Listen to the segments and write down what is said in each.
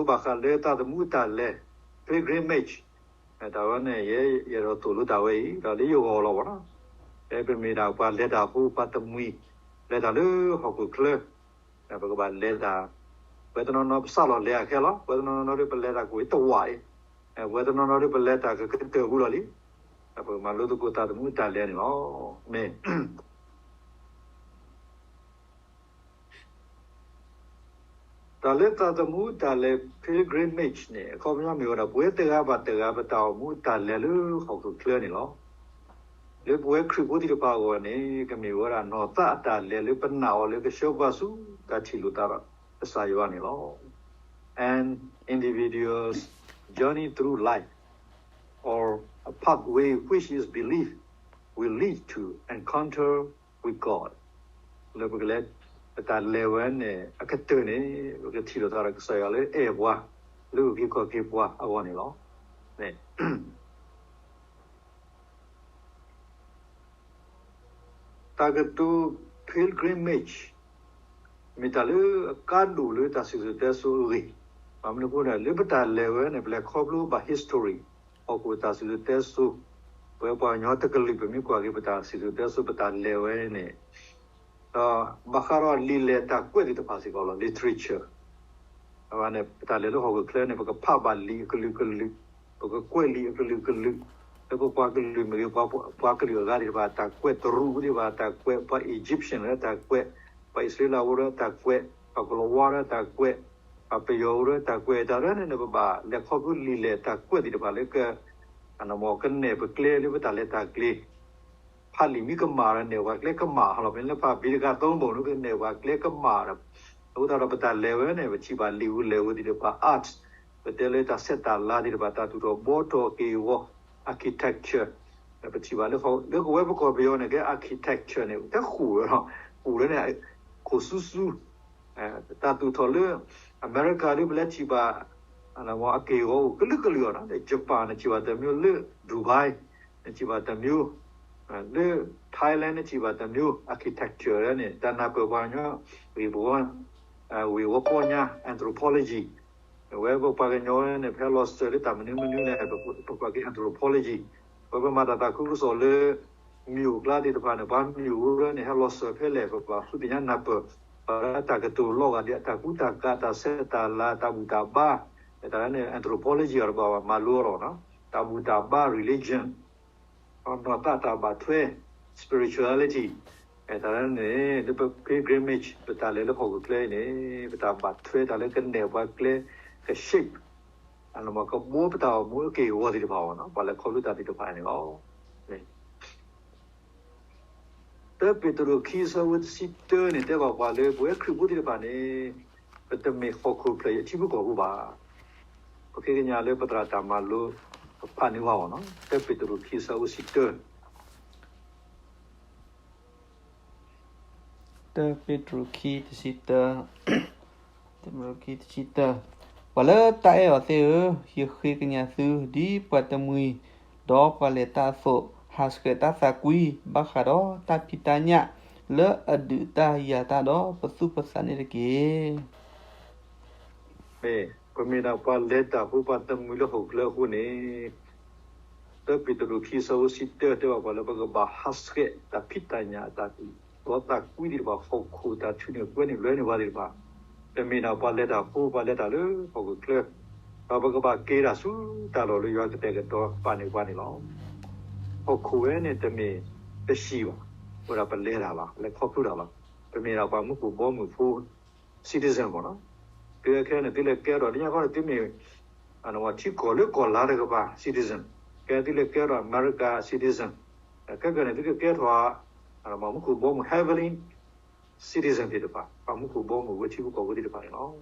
ပကဘၣ်သိၣ်လိဘၣ်ဃးလၢသးသမူအတၢ်လဲၤ pilgrimage တၢ်ဝဲန့ၣ် ယအဲၣ်ဒိးသိၣ်လိတၢ်ဝဲအံၤ ဒီးလၢယဂီၢ်လီၤဘၣ်နီၤ. ပမ့ၢ်ဒၣ်ပှၤလဲၤတၢ်ဖိ ပှၤတမှံၤ လဲၤတၢ်လၢဟီၣ်ခိၣ်ချၢ ပကဘၣ်လဲၤတၢ် ပှၤတနီၤနီၤပစးလီၤလဲၤအခဲလီၤ, ပှၤတနီၤနီၤဒီးပလဲၤတၢ်ကိးတဝာ်အံၤ, ပှၤတနီၤနီၤဒီးပလဲၤတၢ်ကကတၢၢ်ပူၤလီၤလံ. ပကမၤလိသကိးသးသမူတၢ်လဲၤန့ၣ်လီၤ. မ့ၢ် တၢ်လၢသးသမူတၢ်လဲၤ pilgrimage န့ၣ် အခီပညီမ့ၢ်ဝဲဒၣ် ပဝဲတဂၤဘၣ်တဂၤ ပတၢ်အိၣ်မူတၢ်လဲၤလၢဟီၣ်ခိၣ်ချၢန့ၣ်လီၤ. လၢပဝဲခရံာ်ဖိသ့ၣ်တဖၣ်အဂီၢ်န့ၣ် ကမ့ၢ်ဝဲဒၣ်နီၢ်သးအတၢ်လဲၤလၢပနာ်အီၤလၢကဆှၢပှၤဆူတၢ်ထံၣ်လိာ်သးဒီးကစၢ်ယွၤန့ၣ်လီၤ. An individual's journey through life, or a pathway which is believed will lead to encounter with God. လၢပကလဲၤ ပတၢ်လဲၤဝဲန့ၣ် အကတၢၢ်န့ၣ် ပကထံၣ်လိာ်သးဒီးကစၢ်ယွၤလၢအဲၣ်ပှၤ လၢအဂ့ၤကီၢ်က့ၤပှၤအဂီၢ်န့ၣ်လီၤ. တၢ်ကတိၤ pilgrimage မ့ၢ်တၢ်လၢအကါဒိၣ်လၢတၢ်စံၣ်စိၤတဲစိၤအဂ့ၢ်, ဘၣ်မနုၤအဃိန့ၣ် လၢပတၢ်လဲၤဝဲန့ၣ် ပလဲၤခီဖျိဘၣ် history ဟီၣ်ခိၣ်တၢ်စံၣ်စိၤတဲစိၤ, ပဝဲပှၤကညီတကလုာ် ပမ့ၢ်ကွၢ်က့ၤပတၢ်စံၣ်စိၤတဲစိၤ ပတၢ်လဲၤဝဲန့ၣ် ဒီးဘၣ်ဃးဒီးလံာ်လဲၢ်တၢ်ကွဲးသ့ၣ်တဖၣ်စ့ၢ်ကီးလီၤ literature အဝဲန့ၣ် ပတၢ်လဲၤလၢဟီၣ်ခိၣ်ချၢန့ၣ် ပကဖးဘၣ်လံာ်အကလုာ်ကလုာ်, ပကကွဲးလံာ်အကလုာ်ကလုာ်, လၢပပှၤကလုာ်မ့ၢ်ဂ့ၤ ပှၤကလုာ်အဂၤသ့ၣ်တဖၣ်တၢ်ကွဲး, တရူးသ့ၣ်တဖၣ်တၢ်ကွဲး, ပှၤ Egyptian လၢတၢ်ကွဲး, ပှၤအံၣ်စရ့လးဖိလၢတၢ်ကွဲး, ပှၤကလီၤဝါလၢတၢ်ကွဲး, ပှၤပယီၤဖိလၢတၢ်ကွဲး, တၢ်ရဲၣ်န့ၣ် ပဘၣ်လဲၤခီဖျိလံာ်လဲၢ်တၢ်ကွဲးသ့ၣ်တဖၣ်လၢက ကနဲၣ်ပကျဲလၢပတၢ်လဲၤတၢ်ကျဲ ဖးလံာ်မ့ၢ်ကမၣ်ဒီး နဲၣ်ပှၤကျဲကမၣ်လီၤ. မ့ၢ်လၢဖးဘံတကးသီဘိန့ၣ် ကနဲၣ်ပှၤကျဲကမၣ်ဒီး အဃိသတးဒီး ပတၢ်လဲၤဝဲန့ၣ် ပထံၣ်ဘၣ်လံာ်ဧိၤလဲၢ်ဧိၤသ့ၣ်တဖၣ် art, ပတဲလၢတၢ်ဆဲးတၢ်လၤသ့ၣ်တဖၣ် တၢ်သူၣ်ထီၣ်ဘှီထီၣ်က့ၤအဂီၢ် architecture, ပထံၣ်ဘၣ်လၢ လၢပဝဲပကီၢ်ပယီၤန့ၣ် ကဲ architecture န့ၣ် တဃိာ်ဝဲလီၤ. ဃိာ်လၢန့ၣ် ခိၣ်ဆူဆူ တၢ်သူၣ်ထီၣ်လၢ အမဲရကၤဒ်ပလဲၤထံၣ်ဘၣ် အက့ၢ်အဂီၤအိၣ်ကလုာ်ကလုာ်အီၤ, လၢ Japan န့ၣ်ထံၣ်ဘၣ်တမျိုး, လၢ Dubai န့ၣ်ထံၣ်ဘၣ်တမျိုး, လၢ Thailand န့ၣ်ထံၣ်ဘၣ်တမျိုး, architecture န့ၣ် တၢ်နၢ်ပၢၢ်ပှၤကညီ ဂ့ၢ်ပဂီၢ်, ဂ့ၢ်ဝီပီညါ anthropology, ဝဲပပှၤကညီန့ၣ် ဖဲလီၤစၢၤလၢတၢ်မနုၤမနုၤန့ၣ် ပကွၢ်က့ၤ anthropology, ဝဲပမၤတၢ်သးခုကစီၣ်လၢ မ့ၣ်အူကျါသ့ၣ်တဖၣ်န့ၣ် ပှၤမ့ၣ်အူဝဲန့ၣ် ဟဲလီၤစၢၤဖဲလဲၣ်, ပဘၣ်ဃုသ့ၣ်ညါနၢ်ပၢၢ်, ပှၤလၢတၢ်ကတိၤလီၤဂာ်ဒ်အတၢ်ကူတၢ်ကၤ တၢ်ဆဲးတၢ်လၤ တၢ်ဘူၣ်တၢ်ဘါ, တၢ်န့ၣ် anthropology အီၤတဘၣ်ဘၣ် မၤလိအီၤလီၤ, တၢ်ဘူၣ်တၢ်ဘါ religion, နီၢ်သးတၢ်ဘၣ်ထွဲ spirituality, တၢ်န့ၣ် လၢပ pilgrimage ပတၢ်လဲၤလၢဟီၣ်ခိၣ်ချၢအံၤန့ၣ် ပတၢ်ဘၣ်ထွဲတၢ်လၢကနဲၣ်ပှၤကျဲ က shape ကဘှီပတၢ်အိၣ်မူအက့ၢ်အဂီၤသ့ၣ်တဖၣ်အီၤ, ပှၤလဲၤခီဖျိတၢ်သ့ၣ်တဖၣ်န့ၣ်လီၤ. တၢ ပ့းတရူး ခံ ဆၢဖိတဆံတၢန့ၣ် တဲဘၣ်ပှၤလၢ ပဝဲခရံာ်ဖိသ့ၣ်တဖၣ်န့ၣ် ပတမ့ၢ်ဟီၣ်ခိၣ်ဖျၢၣ်အံၤအထံဖိကီၢ်ဖိဘၣ်. ပဃ့ကညးလၢပသရၣ်တၢ်မၤလိ ပဖးန့ၢ်ဝဲအီၤနီၤ, တၢ ပ့းတရူး ခံ ဆၢဖိတဆံတၢ တၢ ပ့းတရူး ခံ တဆံတၢ, တၢ ပ့းတရူး ခံ တဆံတၢ, ပှၤလၢတၢ်အဲၣ်အီၤသ့ၣ်ဧၢ, ယဃ့ကညးသု ဒ်ပှၤတမှံၤ ဒီးပှၤလဲၤတၢ်အသိး, ဟးဆှဲးတၢ်သးကွံ ဘၣ်ဃးဒီးတၢ်ဖံးတၢ်ညၣ် လၢအဒုးတၢ်ယၤတၢ်ဒီးပသူၣ်ပသးန့ၣ်တက့ၢ်. မ့ၢ် ပမ့ၢ်ဒၣ်ပှၤလဲၤတၢ်ဖိ ပှၤတမှံၤလၢဟီၣ်ခိၣ်ချၢအဃိန့ၣ်, တၢ ပ့းတရူး ခံ ဆၢဖိတဆံတၢ တဲဘၣ်ပှၤလၢ ပကဘၣ်ဟးဆှဲးတၢ်ဖံးတၢ်ညၣ် တၢ်သူၣ်ထီၣ်သးကွံသ့ၣ်တဖၣ် ဟီၣ်ခိၣ်တၢ်ထုးန့ၢ်ကွဲန့ၢ်လွဲန့ၢ်ပှၤသ့ၣ်တဖၣ်, ပမ့ၢ်ဒၣ်ပှၤလဲၤတၢ်ဖိ ပှၤလဲၤတၢ်လၢဟီၣ်ခိၣ်ချၢ, ဒီးပကဘၣ်က့ၤတၢ်ဆူတၢ်လီၢ်လၢယွၤကတဲာ်ကတီၤပာ်န့ၢ်ပှၤန့ၣ်လီၤ. ဟီၣ်ခိၣ်ဝဲန့ၣ်တမ့ၢ်ပဟံၣ်ဘၣ်, အဝဲဒၣ်ပလဲၤတၢ်လီၤ, ပလဲၤခီဖျိတၢ်လီၤ. ပမ့ၢ်ဒၣ်ပှၤမူခိၣ်ဘီမုၢ်ဖိ citizen မ့ၢ်နီၤ, တုၤခဲအံၤန့ၣ် သုလဲၤကဲထီၣ် လၢညါခီန့ၣ် သုမ့ၢ် ထံကီၢ်လၢကီၢ်လါတကပၤ citizen, ကဲသုလဲၤကဲထီၣ် America citizen, ခဲကနံၣ်န့ၣ် သုကကဲထီၣ် မူခိၣ်ဘီမုၢ် heavenly citizen သ့ၣ်တဖၣ်, ပှၤမူခိၣ်ဘီမုၢ်ဝဲထံဖိကီၢ်ဖိသ့ၣ်တဖၣ်န့ၣ်လီၤ.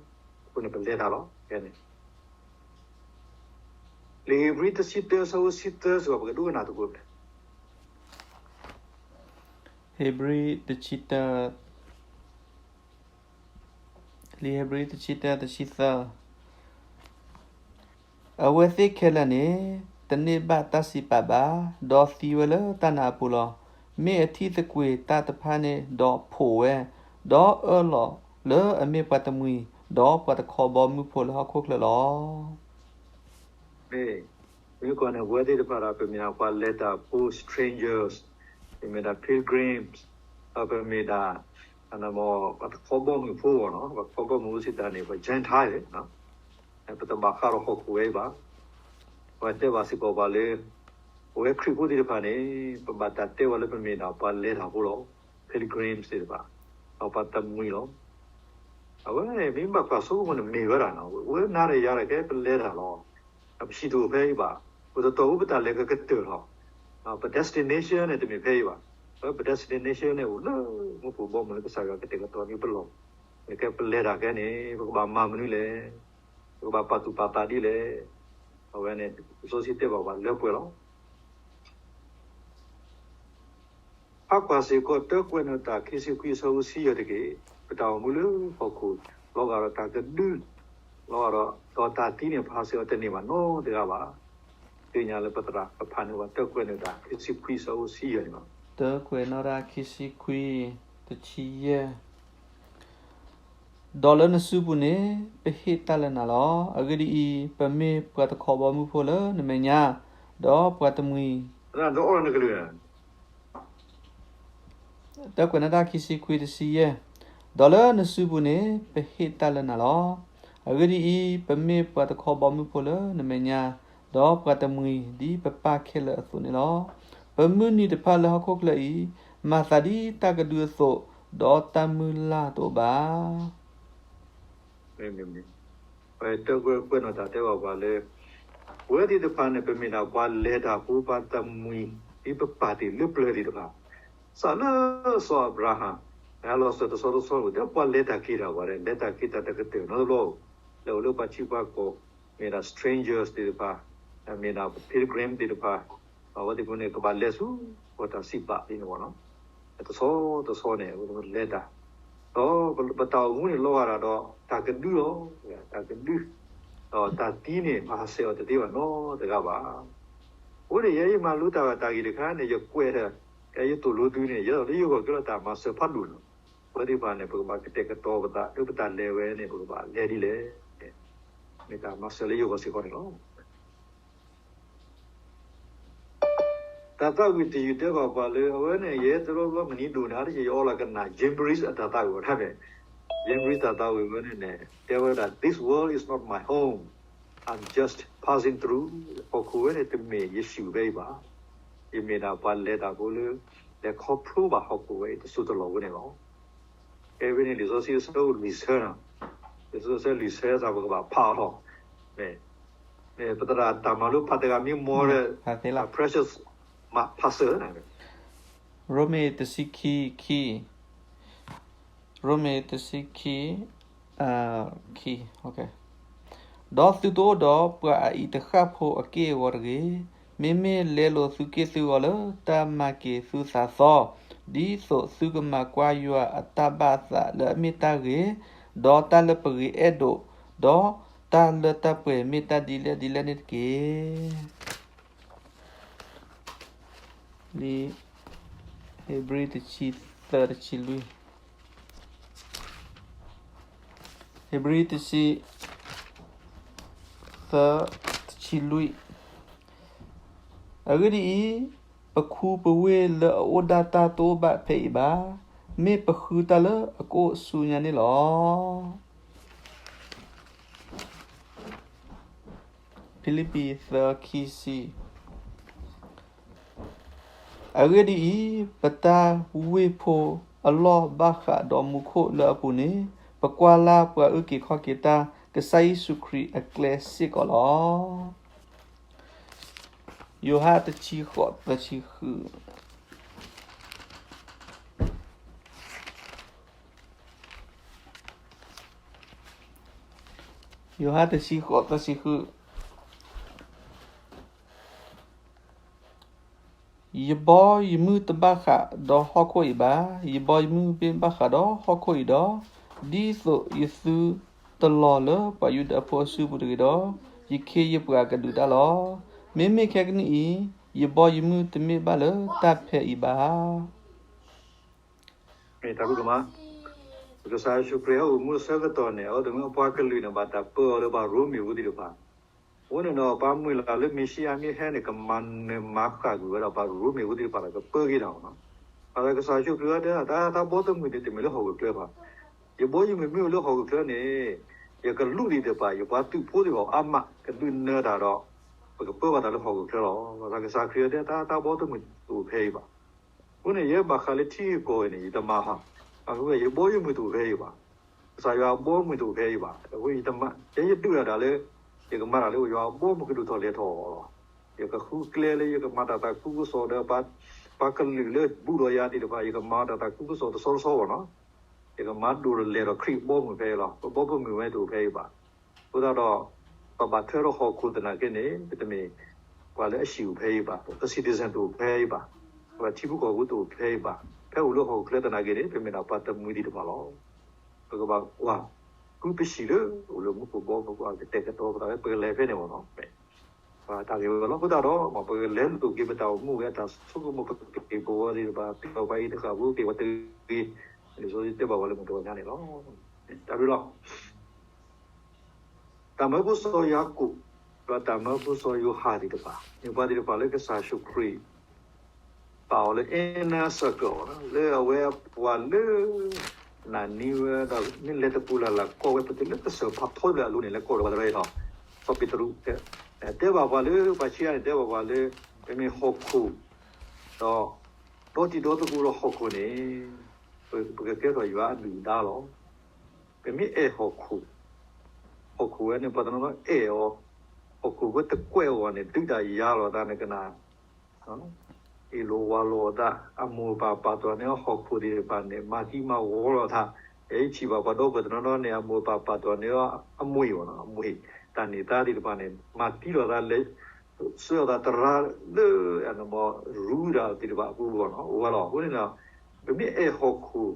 အဃိန့ၣ် ပလဲၤတၢ်လီၤ. ခဲန့ၣ် လံာ်ဧ့ၤဘြံၤ တဆံတၢ ဆၢဖိတဆံသၢ စ့ၢ်ကီး ပကဒိကနၣ်သကိးဖဲ ဧ့ၤဘြံၤ တဆံတၢ လံာ်ဧ့ၤဘြံၤ တဆံတၢ တဆံသၢ, အဝဲသ့ၣ်ခဲလၢာ်န့ၣ် တန့ၢ်ဘၣ်တၢ်စံးပာ်ဘၣ်, ဒီးသံဝဲလၢတၢ်နာ်အပူၤလီၤ. မ့ၢ်အထံၣ်သကွ့ၤတၢ်တဖၣ်န့ၣ်ဒီးဖှိၣ်ဝဲ, ဒီးအၢၣ်လီၤလၢအမ့ၢ်ပှၤတမှံၤ, ဒီးပှၤတခီဘီမုၢ်ဖိလၢဟီၣ်ခိၣ်ချၢလီၤ. မ့ၢ်, မ့ၢ်ကွၢ်န့ၣ် ပဝဲသ့ၣ်တဖၣ်ဒီး ပမ့ၢ်ဒၣ်ပှၤလဲၤတၢ်ဖိ strangers, ပမ့ၢ်ဒၣ် pilgrims, ဒီးပမ့ၢ်ဒၣ် ပှၤတခီဘီမုၢ်ဖိအဂီၢ်နီၤ, ပှၤတခီဘီမုၢ်ဖိစံးတၢ်န့ၣ် ပှၤ Gentile ပတဘၣ်ဃးဒီးဟီၣ်ခိၣ်ဝဲအံၤဘၣ်. ပှၤတဲဘၣ်စ့ၢ်ကီးပှၤလၢ ပဝဲခရံာ်ဖိသ့ၣ်တဖၣ်န့ၣ် ပဘၣ်တၢ်တဲဝဲလၢပမ့ၢ်ဒၣ်ပှၤလဲၤတၢ်ဖိလီၤ, pilgrims သ့ၣ်တဖၣ်, ဒီးပှၤတမှံၤလီၤ. အဝဲန့ၣ် မ့ၢ်ဘၣ်ကွၢ်ဆိကမိၣ်န့ၣ်မ့ၢ်ဝဲဒၣ်နီၤ, ဝဲနၤဒီးယၤဒီးကဲပလဲၤတၢ်လီၤ. ပဟံၣ်တအိၣ်ဖဲအံၤဘၣ်, ပတတီၢ်အူပတၢ်လဲၤကကတၢၢ်လီၤ. ပ destination န့ၣ်တမ့ၢ်ဖဲအံၤဘၣ်. ပ destination န့ၣ်အိၣ်လၢမူခိၣ်ဘီမုၢ်လၢကစၢ်ယွၤကတဲာ်ကတီၤန့ၢ်ပလီၢ်. နကဲပလဲၤတၢ်ကဲန့ၣ် ပကဘၣ်မၤမနုၤလဲၣ်. ပကဘၣ်ပာ်သူၣ်ပာ်သးဒ်လဲၣ်. အဝဲန့ၣ် လံာ်စီဆှံတဲဘၣ်ပှၤလၢပှဲၤလီၤ. ဖးကွၢ်စ့ၢ်ကီး တၢကွဲးနီၣ်တၢ်ခံဆံခွံ အဆၢဖိတဆံယဲၢ်တက့ၢ်. ပတၢ်အိၣ်မူလၢဟီၣ်ခိၣ် လီၤဂာ်ဒီးတၢ်ကဒု, လီၤဂာ်ဒီး ဒီးတၢ်သံန့ၣ် ပဟးဆှဲးအီၤတန့ၢ်ဘၣ်နီတဂၤဘၣ်. သ့ၣ်ညါလၢပသရၣ်ကဖးန့ၢ်ဝဲ တၢကွဲးနီၣ်တၢ်ခံဆံခွံ အဆၢဖိတဆံယဲၢ်န့ၣ်လီၤ. တၢကွဲးနီၣ်တၢ်ခံဆံခွံ တဆံယဲၢ် ဒီးလၢနစုပူၤန့ၣ် ပဟ့ၣ်တၢ်လၢနၤလီၤ. အဂ့ၢ်ဒ်အံၤ, ပမ့ၢ်ပှၤတခီဘီမုၢ်ဖိလၢနမဲာ်ညါ, ဒီးပှၤတမှံၤ, တၢကွဲးနီၣ်တၢ်ခံဆံခွံ တဆံယဲၢ်, ဒီးလၢနစုပူၤန့ၣ် ပဟ့ၣ်တၢ်လၢနၤလီၤ. အဂ့ၢ်ဒ်အံၤ, ပမ့ၢ်ပှၤတခီဘီမုၢ်ဖိလၢနမဲာ်ညါ, ဒီးပှၤတမှံၤဒ်ပပၢ်ခဲလၢာ်အသိးန့ၣ်လီၤ. ပမုၢ်နံၤတဖၣ်လၢဟီၣ်ခိၣ်ချၢအံၤ, မၤသးဒ်တၢ်ကဒုအသိး, ဒီးတၢ်မုၢ်လၢ်တအိၣ်ဘၣ်. မ့မ့မ့ၢ်, ပတၢကွဲးနီၣ်တၢ်တဲဘၣ်ပှၤလၢ ပဝဲသ့ၣ်တဖၣ်န့ၣ် ပမ့ၢ်ဒၣ်ပှၤလဲၤတၢ်ဖိ ပှၤတမှံၤ ဒ်ပပၢ်တ့ၢ်လၢပျၢၤသ့ၣ်တဖၣ်, စးလၢစီၤအၤဘြၤဟၣ် လၢလီၤစၢၤတဆီတဆီန့ၣ် တဲပှၤလဲၤတၢ်က့ၤတၢ်ပှၤဒီး လဲၤတၢ်က့ၤတၢ်တကတၢၢ်နီတဘျီ, လဲၤအိၣ်လၢပှၤထံပှၤကီၢ်, မ့ၢ်ဒၣ် strangers သ့ၣ်တဖၣ်, မ့ၢ်ဒၣ် pilgrim သ့ၣ်တဖၣ်, အဝဲသ့ၣ်အဃိန့ၣ် ကဘၣ်လဲၤဆူ ပှၤတၢ်စံးပာ်သ့ၣ်န့ၣ်ဘၣ်နီၤ, တဆီတဆီန့ၣ် လဲၤတၢ်, ဒီးပတၢ်အိၣ်မူန့ၣ်လီၤဂာ်ဒၣ်ဒီး တၢ်ကဒုလီၤ, တၢ်ကဒု, ဒီးတၢ်သံန့ၣ် ပဟးဆှဲးအီၤတသ့ဘၣ်နီတဂၤဘၣ်. အဃိန့ၣ် ယဲယမၤလိတၢ်ဂ့ၢ်တၢ်ဂ့ၢ်တခါန့ၣ် ယကွဲးဒီး ယသိၣ်လိသုန့ၣ် ယဲဒီးလၢယဂီၢ်ကဲလီၤတၢ်မၤစၢၤဖးဒိၣ်နီၤ, အဝဲသ့ၣ်တဖၣ်န့ၣ် ပကဘၣ်ကတဲာ်ကတီၤပသး လၢပတၢ်လဲၤဝဲန့ၣ် ပကဘၣ်လဲၤဒ်လဲၣ်, မ့ၢ်တၢ်မၤစၢၤလၢယဂီၢ်စ့ၢ်ကီးန့ၣ်လီၤ. တၢ်သးဝံၣ်တယုၢ်တဲဘၣ်ပှၤလၢ အဝဲန့ၣ် ယဲတဘျီဘျီမနံၤဒိၣ်န့ၣ် အါတက့ၢ်ယအီလၢကနၣ် Jambres အတၢ်သးဝံၣ်ဝဲဒၣ်န့ၣ်, Jambres တၢ်သးဝံၣ်ဝဲန့ၣ်န့ၣ် တဲဝဲဒၣ် This world is not my home, I'm just passing through, ဟီၣ်ခိၣ်ဝဲန့ၣ်တမ့ၢ်ယစုၣ်ဖဲအံၤဘၣ်, ယမ့ၢ်ဒၣ်ပှၤလဲၤတၢ်ဖိလၢ လဲၤခီဖျိဘၣ်ဟီၣ်ခိၣ်ဝဲအံၤတစိၢ်တလီၢ်ဝဲန့ၣ်လီၤ. ကဲဝဲန့ၣ် လံာ်စီဆှံအဆၢဖိလွံၢ်ဆၢ, လံာ်စီဆှံအဆၢလွံၢ်ဆၢသးပကဘၣ်ဖးအီၤလီၤ. မ့ၢ်ပသရၣ်တၢ်မၤလိဖးတဂၤမ့ၢ်မီဒီး precious မးဖးစၢၤန့ၣ်, ရိမ့ၤတဆံခံ ခံ, ရိမ့ၤတဆံခံ ခံ, ဒီးသုတအိၣ်ဒီးပှၤအအံၤတဃၣ်ဖိအက့ၢ်အဂီၤတဂ့ၤ, မ့မ့ၢ်လဲလိာ်သုက့ၢ်သုဂီၤလၢတၢ်မၤက့ၤသုသးသီ, ဒ်သိးသုကမၤကွၢ်ယွၤအတၢ်ဘၣ်သးလၢအမ့ၢ်တၢ်ဂ့ၤ, ဒီးတၢ်လၢပဂ့ၤအဲၣ်ဒိး, ဒီးတၢ်လၢတၢ်ပှဲၤမ့ၢ်တၢ်ဒ်လဲၣ်ဒ်လဲၣ်န့ၣ်တက့ၢ်. လံာ်ဧ့ၤဘြံၤတဆံသၢ တဆံလွံၢ်, ဧ့ၤဘြံၤတဆံသၢ တဆံလွံၢ်, အဂ့ၢ်ဒ်အံၤ, ပခူပဝ့ၢ်လၢအအိၣ်ဒၣ်တၢ်တအိၣ်ဘၣ်ဖဲအံၤဘၣ်, မ့ၢ်ပဃုတၢ်လၢအကအိၣ်ဆူညါန့ၣ်လီၤ. ဖံလံးပံၤသၢ ခံဆံ, အဂ့ၢ်ဒ်အံၤ, ပတၢ်ဝ့ၢ်ဖိအလီၢ်ဘၣ်ဃးဒီးမူခိၣ်လၢအပူၤန့ၣ်, ပကွၢ်လၢ်ပှၤအုၣ်က့ၤခီၣ်က့ၤတၢ် ကစၢ်ယ့ၣ်ၡူးခရံာ်အကျဲစ့ၢ်ကီးလီၤ. ယိၤဟၣ်တဆံဃိး သၢဆံဃု, ယိၤဟၣ်တဆံဃိး သၢဆံဃု, ယဘီယမုၢ်တဘၣ်ဃးဒီးဟီၣ်ခိၣ်အံၤဘၣ်, ယဘီယမုၢ်မ့ၢ်ဘၣ်ဃးဒီးဟီၣ်ခိၣ်အံၤဒီး, ဒ်သိးယသုတလီၤလၢပှၤယူဒၤဖိအစုပူၤတဂ့ၤဒီး, ယခ့ယပှၤကဒုးတၢ်လီၤ. မ့မ့ၢ်ခဲကနံၣ်အံၤ, ယဘီယမုၢ်တမ့ၢ်ဘၣ်လၢတၢ်ဖဲအံၤဘၣ်. မ့ၢ်တၢ်ကူၣ်ကမၣ်, ကစၢ်ယ့ၣ်ၡူးခရံာ်အအိၣ်မူအဆၢကတီၢ်န့ၣ် အဝဲသ့ၣ်မ့ၢ်ပှၤကလုာ်န့ၣ် ဘၣ်တၢ်ပၢအီၤလၢပှၤရိမ့ၤဖိသ့ၣ်တဖၣ်. အဃိန့ၣ်ဒီး ပှၤမုၢ်လၢ်လၢမ့ၣ်ၡံအၤမ့ၢ်ဟဲန့ၣ် ကမၤနၢၤမၤဃၣ်ကွံာ်ဝဲဒၣ်ပှၤရိမ့ၤဖိသ့ၣ်တဖၣ်ဒီး ကပၢက့ၤတၢ်လီၤ. ဘၣ်ဆၣ်ကစၢ်ယ့ၣ်ၡူးခရံာ်ဝဲတဲ တၢ်သးဘီတမုၢ်န့ၣ် တမ့ၢ်လၢဟီၣ်ခိၣ်ချၢဘၣ်. ယဘီယမုၢ်မ့ၢ်အိၣ်လၢဟီၣ်ခိၣ်ချၢန့ၣ် ယကလူးသ့ၣ်တဖၣ် ယပှၤသုးဖိသ့ၣ်တဖၣ်အါမး ကဒုးနၢၤတၢ်ဒီး ပကပၢဘၣ်တၢ်လၢဟီၣ်ခိၣ်ချၢလီၤ. ဘၣ်ဆၣ်ကစၢ်ခရံာ်ဝဲတဲ တၢ်သးဘီတမုၢ်တအိၣ်ဖဲအံၤဘၣ်. အဃိန့ၣ် ယဲဘၣ်ဃးလၢထံဂ့ၢ်ကီၢ်ဂ့ၢ်န့ၣ် ယတမၤဘၣ်. အဃိ ယဘီယမုၢ်တအိၣ်ဖဲအံၤဘၣ်. ကစၢ်ယွၤအဘီအမုၢ်တအိၣ်ဖဲအံၤဘၣ်. အဃိ ယတမၤ ယဲယဒုးတၢ်လၢ ယကမၤတၢ်လၢယွၤအဘီအမုၢ်ကဒိၣ်ထီၣ်လဲၤထီၣ်လီၤ. ယကဃုကျဲလၢယကမၤတၢ်သးခုကစီၣ်ဒီး ပှၤကလုာ်လၢဘူးဒီးယၤသ့ၣ်တဖၣ် ယကမၤတၢ်သးခုကစီၣ်တဆီတဆီဘၣ်နီၤ. ယကမၤဒိၣ်လဲၤဒီးခရံာ်အဘီအမုၢ်ဖဲအံၤလီၤ. ပဘီပမုၢ်ဝဲတအိၣ်ဖဲအံၤဘၣ်. အဃိသတးဒီး ပဘၣ်ထၢထီၣ်ဟီၣ်ခိၣ်သနာ်က့န့ၣ် ပတမ့ၢ်ပှၤလၢအဟံၣ်အိၣ်ဖဲအံၤဘၣ်, ပ citizen တအိၣ်ဖဲအံၤဘၣ်, ပထံဖိကီၢ်ဖိတအိၣ်ဖဲအံၤဘၣ်. ဖဲအိၣ်လၢဟီၣ်ခိၣ်ချၢသနာ်က့န့ၣ် ပမ့ၢ်ဒၣ်ပှၤတမှံၤသ့ၣ်တဖၣ်လီၤ. ပကဘၣ်ကွၢ် ဃုပဟံၣ်လၢ အိၣ်လၢမူခိၣ်ဘီမုၢ် ပကတဲာ်ကတီၤပသးလၢပကလဲၤဖဲန့ၣ်မ့ၢ်နီၤ. ပှၤတၢ်ဂ့ၢ်ဝဲလီၤ. အဃိသတးဒီး ပကလဲၤလိာ်က့ၤပတၢ်အိၣ်မူဝဲအတၢ်ဆိကမိၣ် ပကက့ၤပဝဲသ့ၣ်တဖၣ် က့ၤပှၤအံၤတဃၣ်ဖိ က့ၤပှၤတဂ့ၤ, လံာ်စီဆှံတဲဘၣ်ပှၤလၢမုၢ်တဂီၤညါန့ၣ်လီၤ. တၢ်ဘျုးလီၤ. တၢ်မၢဖိစီၤယၤကိာ် ဒီးတၢ်မၢဖိစီၤယိၤဟၣ်သ့ၣ်တဖၣ် မ့ၢ်ပှၤသ့ၣ်တဖၣ်လၢကစၢ်ယ့ၣ်ၡူးခရံာ် ပာ်အီၤလၢ inner circle လီၤ. လၢအဝဲပှၤလၢ နာ်န့ၢ်ဝဲဒီး မ့ၢ်လဲၤတပူၤလၢ်လၢ်ကိးဝဲ ပတုၤလၢကစၢၢ်ဖးထီတဖျၢၣ်အလိၤန့ၣ် လဲၤကိးဒီးပှၤတရၢအံၤလီၤ. စီၤပ့းတရူး တဲဘၣ်ပှၤလၢ ပှၤဆံးအါန့ၣ် တဲဘၣ်ပှၤလၢ ပမ့ၢ်ဟီၣ်ခိၣ် ဒီး ဒီတံၤဒီသကိးဒီးဟီၣ်ခိၣ်န့ၣ် ပကကဲထီၣ်ယွၤအဒုၣ်အဒါလီၤ. ပမ့ၢ်အဲၣ်ဟီၣ်ခိၣ်, ဟီၣ်ခိၣ်ဝဲန့ၣ် ပှၤတနီၤနီၤအဲၣ်အီၤ, ဟီၣ်ခိၣ်ဝဲတကွဲးအီၤန့ၣ် ဒုးတၢ်ယၤလိာ်သးန့ၣ်ကနၣ် အ့ၣ်လိာ်ဝါလိာ်အသး, အမိၢ်အပၢ်ပာ်တ့ၢ်န့ၢ်အီၤဟီၣ်ခိၣ်သ့ၣ်တဖၣ်န့ၣ် မၤသံမၤဝီလိာ်သး, ယဲယထံၣ်ဘၣ်ပှၤဒီပုၢ်ဝဲၢ်တနီၤနီၤန့ၣ် အမိၢ်အပၢ်ပာ်တ့ၢ်န့ၢ်အီၤအမှ့ၢ်, အမှ့ၢ်, တၢ်န့ၢ်သါသ့ၣ်တဖၣ်န့ၣ် မၤသံလိာ်သးလဲၤ ဆှၢအသးတရါလၢ ရူဒၣ်သ့ၣ်တဖၣ်အပူၤဘၣ်နီၤ အိၣ်ဝဲလီၤ. အဃိန့ၣ်ဒီး ပမ့ၢ်အဲၣ်ဟီၣ်ခိၣ်,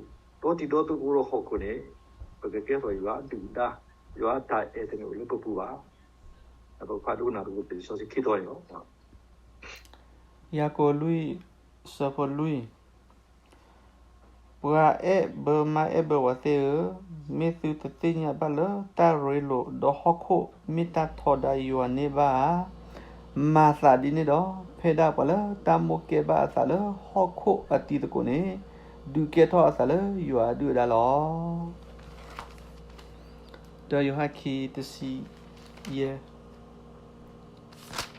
ဒီတံၤဒီသကိးဒီးဟီၣ်ခိၣ်န့ၣ် ပကကဲထီၣ်ယွၤအဒုၣ်အဒါ, ယွၤအတၢ်အဲၣ်တမ့ၢ်အိၣ်လၢပပူၤဘၣ်. ပကဖးဒိကနၣ်သကိးလံာ်စီဆှံခံတီၤန့ၣ်လီၤ. ယၤကိာ်လွံၢ်, ဆၢဖိလွံၢ်, ပှၤအဲၣ်ဘၢမါအဲၣ်ဘၢပှၤသ့ၣ်ဧၢ, မ့ၢ်သုတသ့ၣ်ညါဘၣ်လၢတၢ်ရ့လိာ်ဒီးဟီၣ်ခိၣ် မ့ၢ်တၢ်ထီဒါယွၤန့ၢ်ဘၣ်ဧါ. မၤသးဒ်န့ၣ်ဒီး ဖဲဒၣ်ပှၤလၢတၢ်မိၣ်ကဲဘၣ်အသးလၢဟီၣ်ခိၣ်အတံၤသကိးန့ၣ် ဒုးကဲထီၣ်အသးလၢယွၤအဒုၣ်အဒါလီၤ. တၢယိၤဟၣ်ခံတဆံယဲၢ် တၢယိၤ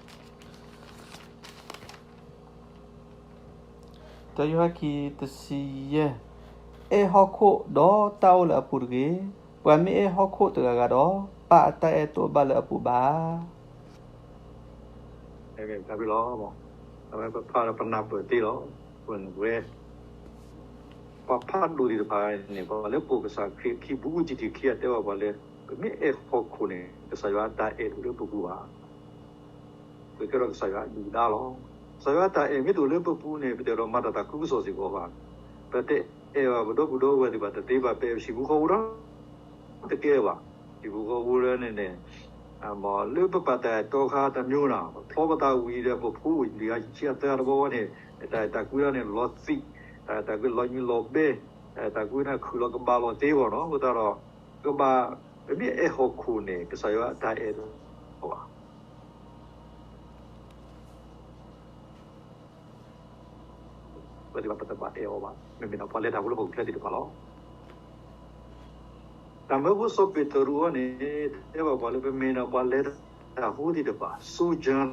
ဟၣ်ခံတဆံယဲၢ်, အဲၣ်ဟီၣ်ခိၣ်ဒီးတၢ်အိၣ်လၢအပူၤတဂ့ၤ. ပှၤမ့ၢ်အဲၣ်ဟီၣ်ခိၣ်တဂၤဂၤဒီး ပၢ်အတၢ်အဲၣ်တအိၣ်ဘၣ်လၢအပူၤဘၣ်. တၢ်ဘျုးလီၤ. အဝဲပဖးဒီးပနၢ်ပၢၢ်သ့လီၤ. ပဝဲ ပှၤဖးဒိၣ်သ့ၣ်တဖၣ်န့ၣ် ပှၤလၢပိာ်ကစၢ်ခရံာ်ခံ ဘူးဝံတံၢ်ခံ အတဲဘၣ်ပှၤလၢ ပမ့ၢ်အဲၣ်ဟီၣ်ခိၣ်န့ၣ် ကစၢ်ယွၤအတၢ်အဲၣ်တအိၣ်လၢပပူၤဘၣ်. ပကဲထီၣ်ကစၢ်ယွၤအဒုၣ်အဒါလီၤ. ကစၢ်ယွၤအတၢ်အဲၣ်မ့ၢ်တအိၣ်လၢပပူၤန့ၣ် ပတအဲၣ်ဒိးမၤတၢ်သးခုကစီၣ်စ့ၢ်ကီးဘၣ်. ပတအဲၣ်ဘၣ်ပဒီပုၢ်ဒီဝဲၢ်သ့ၣ်တဖၣ်တသ့ဘၣ်. ပအဲၣ်ပဟံၣ်ဖိဃီဖိဒီး တကဲဘၣ်. ဟံၣ်ဖိဃီဖိလၢန့ၣ်န့ၣ် လၢပပာ်တၢ်အဲၣ်တီခါတမံၤနီၤ ပဖျီပသးဝံၤဒီး ပဖိအိၣ်ဒံးအဆံအသၢတဘီဘီန့ၣ် တၢ်အဲၣ်တၢ်ကွံလၢန့ၣ်လီၤသံး, တၢ်အဲၣ်တၢ်ကွံလီၤညွံးလီၤဘဲ, တၢ်အဲၣ်တၢ်ကွံန့ၣ်ခုၣ်လီၤကဘၣ်လီၤသ့ဘီနီၤ. အဃိသတးဒီး ကဘၣ် ပမ့ၢ်အဲၣ်ဟီၣ်ခိၣ်န့ၣ် ကစၢ်ယွၤအတၢ်အဲၣ်တအိၣ်ဘၣ်. ပသ့ၣ်ဘၣ်ပတဘၣ်အဲၣ်အီၤဘၣ်. မ့မ့ၢ်ဒီးပှၤလဲၤတၢ်ဖိလၢဟီၣ်ခိၣ်ချၢသ့ၣ်တဖၣ်လီၤ. တၢ်မၢဖိစီၤပ့းတရူးအံၤန့ၣ် တဲဘၣ်ပှၤလၢပမ့ၢ်ဒီးပှၤလဲၤတၢ်ဖိသ့ၣ်တဖၣ် sojourner လဲ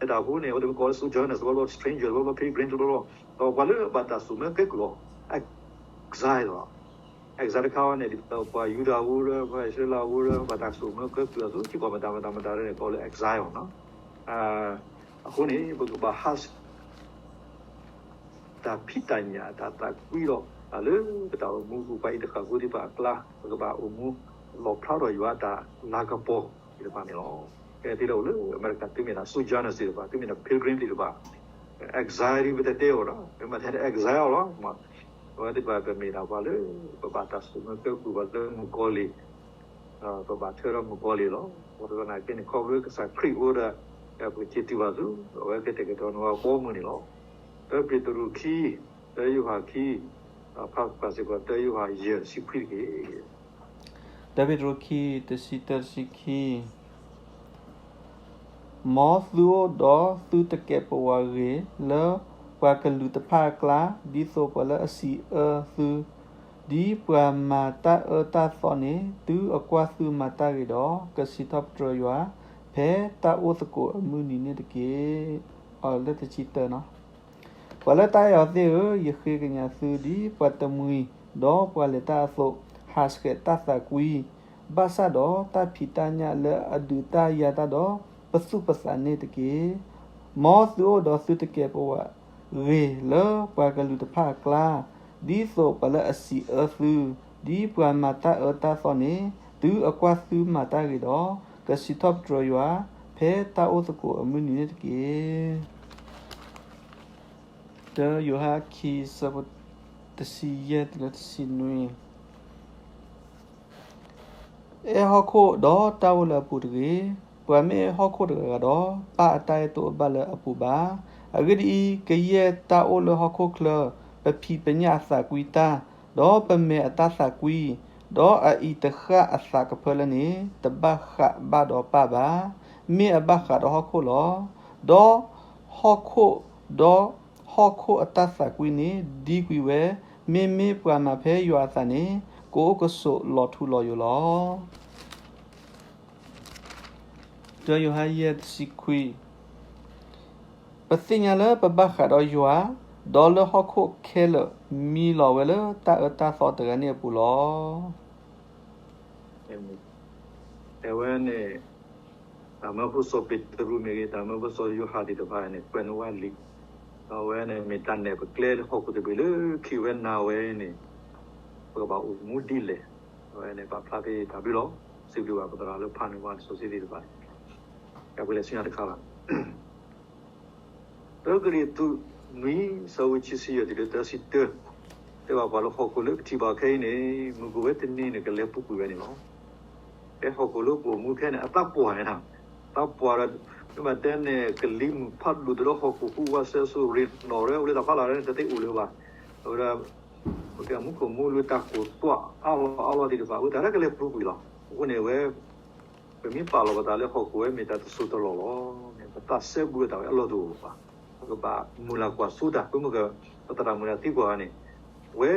ၤတၢ်ဖိန့ၣ် အဝဲသ့ၣ်ကိးလၢ sojourner တဘျီဘျီ stranger တဘျီဘျီ pilgrim တဘျီဘျီ ဒီးပှၤလၢဘၣ်တၢ်စိာ်မၢကဲကုၢ်လီၤ. exile လီၤ. exile တခါဝဲန့ၣ် ဒ်သိးပှၤယူဒၤဖိဒီး ပှၤအံၣ်စရ့လးဖိဒီး ဘၣ်တၢ်စိာ်မၢကဲကုၢ်အသိး ထံကီၢ်မတၤမတၤမတၤန့ၣ် ကိးလၢ exile လီၤ. အဃိန့ၣ် ပကဘၣ်ဟးဆူ တၢ်ဖံးတၢ်ညၣ် တၢ်သးကွံဒီး တၢ်လၢပတၢ်အိၣ်မူပူၤ ပှၤအံၤတဃၣ်ဖိသ့ၣ်တဖၣ်အကျါ ပကဘၣ်အိၣ်မူလီၣ်ဖျါထီၣ်ယွၤအတၢ်လၤကပီၤသ့ၣ်တဖၣ်န့ၣ်လီၤ. ကဲသ့လၢအိၣ်လၢအမဲရကၤ သုမ့ၢ်ဒၣ် sojourner သ့ၣ်တဖၣ် သုမ့ၢ်ဒၣ် pilgrim သ့ၣ်တဖၣ် exile ပတဲတဲအီၤဒီး ပမ့ၢ်တဲ exile အီၤလီၤ. အဝဲသ့ၣ်တဖၣ်ပမ့ၢ်ဒၣ်ပှၤလၢ ပဘၣ်တၢ်စိာ်မၢကဲကုၢ် ပှၤလၢမုၣ်ကီၤလံၢ် ပဘၣ်ထၢထီၣ်မုၣ်ကီၤလံၢ်လီၤ. အဃိသတးန့ၣ် ခီဖျိကစၢ်ခရံာ်အိၣ်ဒီး ပကစံးတုၤဘၣ်ဆူ အဝဲကတဲာ်ကတီၤနဝဲဘီမုၢ်န့ၣ်လီၤ. တၢပ့းတရူးခံ, တၢယိၤဟၣ်ခံ, ဖးကွၢ်စ့ၢ်ကီး တၢယိၤဟၣ်ယဲၢ်ဆံခွံတက့ၢ်. တၢပ့းတရူးခံ တဆံတၢ တဆံခံ မ်သုအိၣ်ဒီးသုတကဲးပဝးဂ့ၤလၢပှၤကလုာ်တဖၣ်အကျါ, ဒ်သိးပှၤလၢအစံးအၢသု, ဒ်ပှၤမၤတၢ်အၢတၢ်သီန့ၣ် သုအကွၢ်သုမၤတၢ်ဂ့ၤဒီး ကစံးထီၣ်ပတြၢၤယွၤ ဖဲတၢ်အိၣ်သကိးအမုၢ်နံၤန့ၣ်တက့ၢ်. အလၢတဆံတၢနီၤ ပှၤလၢတၢ်အဲၣ်အီၤသ့ၣ်ဧၢ, ယဃ့ကညးသုဒ်ပှၤတမှံၤဒီးပှၤလဲၤတၢ်အသိး, ဟးဆှဲးတၢ်သးကွံ, ဘၣ်ဆၣ်ဒီးတၢ်ဖံးတၢ်ညၣ်လၢအဒုးတၢ်ယၤတၢ်ဒီးပသူၣ်ပသးန့ၣ်တက့ၢ်. မ်သုအိၣ်ဒီးသုတကဲးပဝးဂ့ၤလၢပှၤကလုာ်တဖၣ်အကျါ, ဒ်သိးပှၤလၢအစံးအၢသု, ဒ်ပှၤမၤတၢ်အၢတၢ်သီန့ၣ် သုအကွၢ်သုမၤတၢ်ဂ့ၤဒီး ကစံးထီၣ်ပတြၢၤယွၤ ဖဲတၢ်အိၣ်သကိးအမုၢ်နံၤန့ၣ်တက့ၢ်. တၢယိၤဟၣ်ခံ ဆၢဖိတဆံယဲၢ်တုၤလၢတဆံနွံ အဲၣ်ဟီၣ်ခိၣ်ဒီးတၢ်အိၣ်လၢအပူၤတဂ့ၤ. ပှၤမ့ၢ်အဲၣ်ဟီၣ်ခိၣ်တဂၤဂၤဒီး ပၢ်အတၢ်အဲၣ်တအိၣ်ဘၣ်လၢအပူၤဘၣ်. အဂ့ၢ်ဒ်အံၤ, ကယဲၢ်တၢ်အိၣ်လၢဟီၣ်ခိၣ်ချၢ, ပဖံးပညၣ်အသးကွံတၢ်, ဒီးပမဲာ်အတၢ်သးကွံ, ဒီးအအံၤတဃၣ်အသးကဖၢလၢန့ၣ်, တဘၣ်ဃးဘၣ်ဒီးပၢ်ဘၣ်. မ့ၢ်အဘၣ်ဃးဒီးဟီၣ်ခိၣ်လီၤ. ဒီးဟီၣ်ခိၣ်, ဒီးဟီၣ်ခိၣ်အတၢ်သးကွံန့ၣ် ဒံကွံာ်ဝဲ, မ့မ့ၢ်ပှၤမၤဖဲယွၤအသးန့ၣ် ကအိၣ်ကဆိးလီၤထူလီၤယိာ်လီၤ. တၢယိၤဟၣ်ယဲၢ်တဆံခွံ ပသ့ၣ်ညါလၢပဘၣ်ဃးဒီးယွၤ, ဒီးလၢဟီၣ်ခိၣ်ခဲလၢာ် မံလီၤဝဲလၢတၢ်အၢတၢ်သီတဂၤန့ၣ်အပူၤလီၤ. တဲဝဲန့ၣ်, တၢ်မၢဖိစီၤပ့းတရူးမ့ၢ်ဂ့ၤ, တၢ်မၢဖိစီၤယိၤဟၣ်သ့ၣ်တဖၣ်န့ၣ် ကွဲးန့ၢ်ဝဲလံာ်, အဝဲန့ၣ်မ့ၢ်တၢ်နဲၣ်ပကျဲလၢဟီၣ်ခိၣ်တဘ့ၣ်လၢခံဝဲနၤဝဲန့ၣ်, ပကဘၣ်အိၣ်မူဒ်လဲၣ်, အဝဲန့ၣ်ပာ်ဖျါဖဲတၢ်ဘျုးလီၤ. စံးဘျုးဘၣ်ပသရၣ်လၢဖးန့ၢ်ပှၤလံာ်စီဆှံသ့ၣ်တဖၣ်, ကပှဲၤလဲၤဆူညါတခါဘၣ် တၢကရံၣ်သူးနွံ ဆၢဖိခံဆံယဲၢ်တုၤလၢသၢဆံတၢ, တဲဘၣ်ပှၤလၢဟီၣ်ခိၣ်လၢပထံၣ်ဘၣ်ခဲအံၤန့ၣ် မုၢ်ကအိၣ်ဝဲတနံၤန့ၣ် ကလဲၤပူၤကွံာ်ဝဲန့ၣ်လီၤ. ဖဲဟီၣ်ခိၣ်လၢပအိၣ်မူခဲန့ၣ် အသးပှၢ်န့ၣ်, သးပှၢ်ဒီး မ့ၢ်ဘၣ်တဲန့ၣ် ကလံၤမုၢ်ဖးဒိၣ်တဒီးဟီၣ်ခိၣ်ဟူးဝးစဲစိၤရ့ၣ်နီၣ်ရဲ အိၣ်လၢတၢ်ဖးလၢ်န့ၣ် တသ့အိၣ်လၢၤဘၣ်. အဝဲဒၣ် ပကမူခိၣ်မူလၢတၢ်ကိၢ်သွးအါလီၤအါလီၤသ့ၣ်တဖၣ် အဝဲတၢ်လၢကလဲၤပူၤကွံာ်လီၤ. အဃိန့ၣ်ဝဲ ပမ့ၢ်ပာ်လီၤပသးလၢဟီၣ်ခိၣ်ဝဲမ့ၢ်တၢ်တစိၢ်တလီၢ်လီၤ. ပသးစဲဘူးတၢ်ဝဲအလီၢ်တအိၣ်ဘၣ်. ပကဘၣ်မုၢ်လၢ်ကွၢ်စိတၢ်, ပမ့ၢ်က ပသရၣ်မုၣ်တၢ်သံကွၢ်န့ၣ်, ဝဲ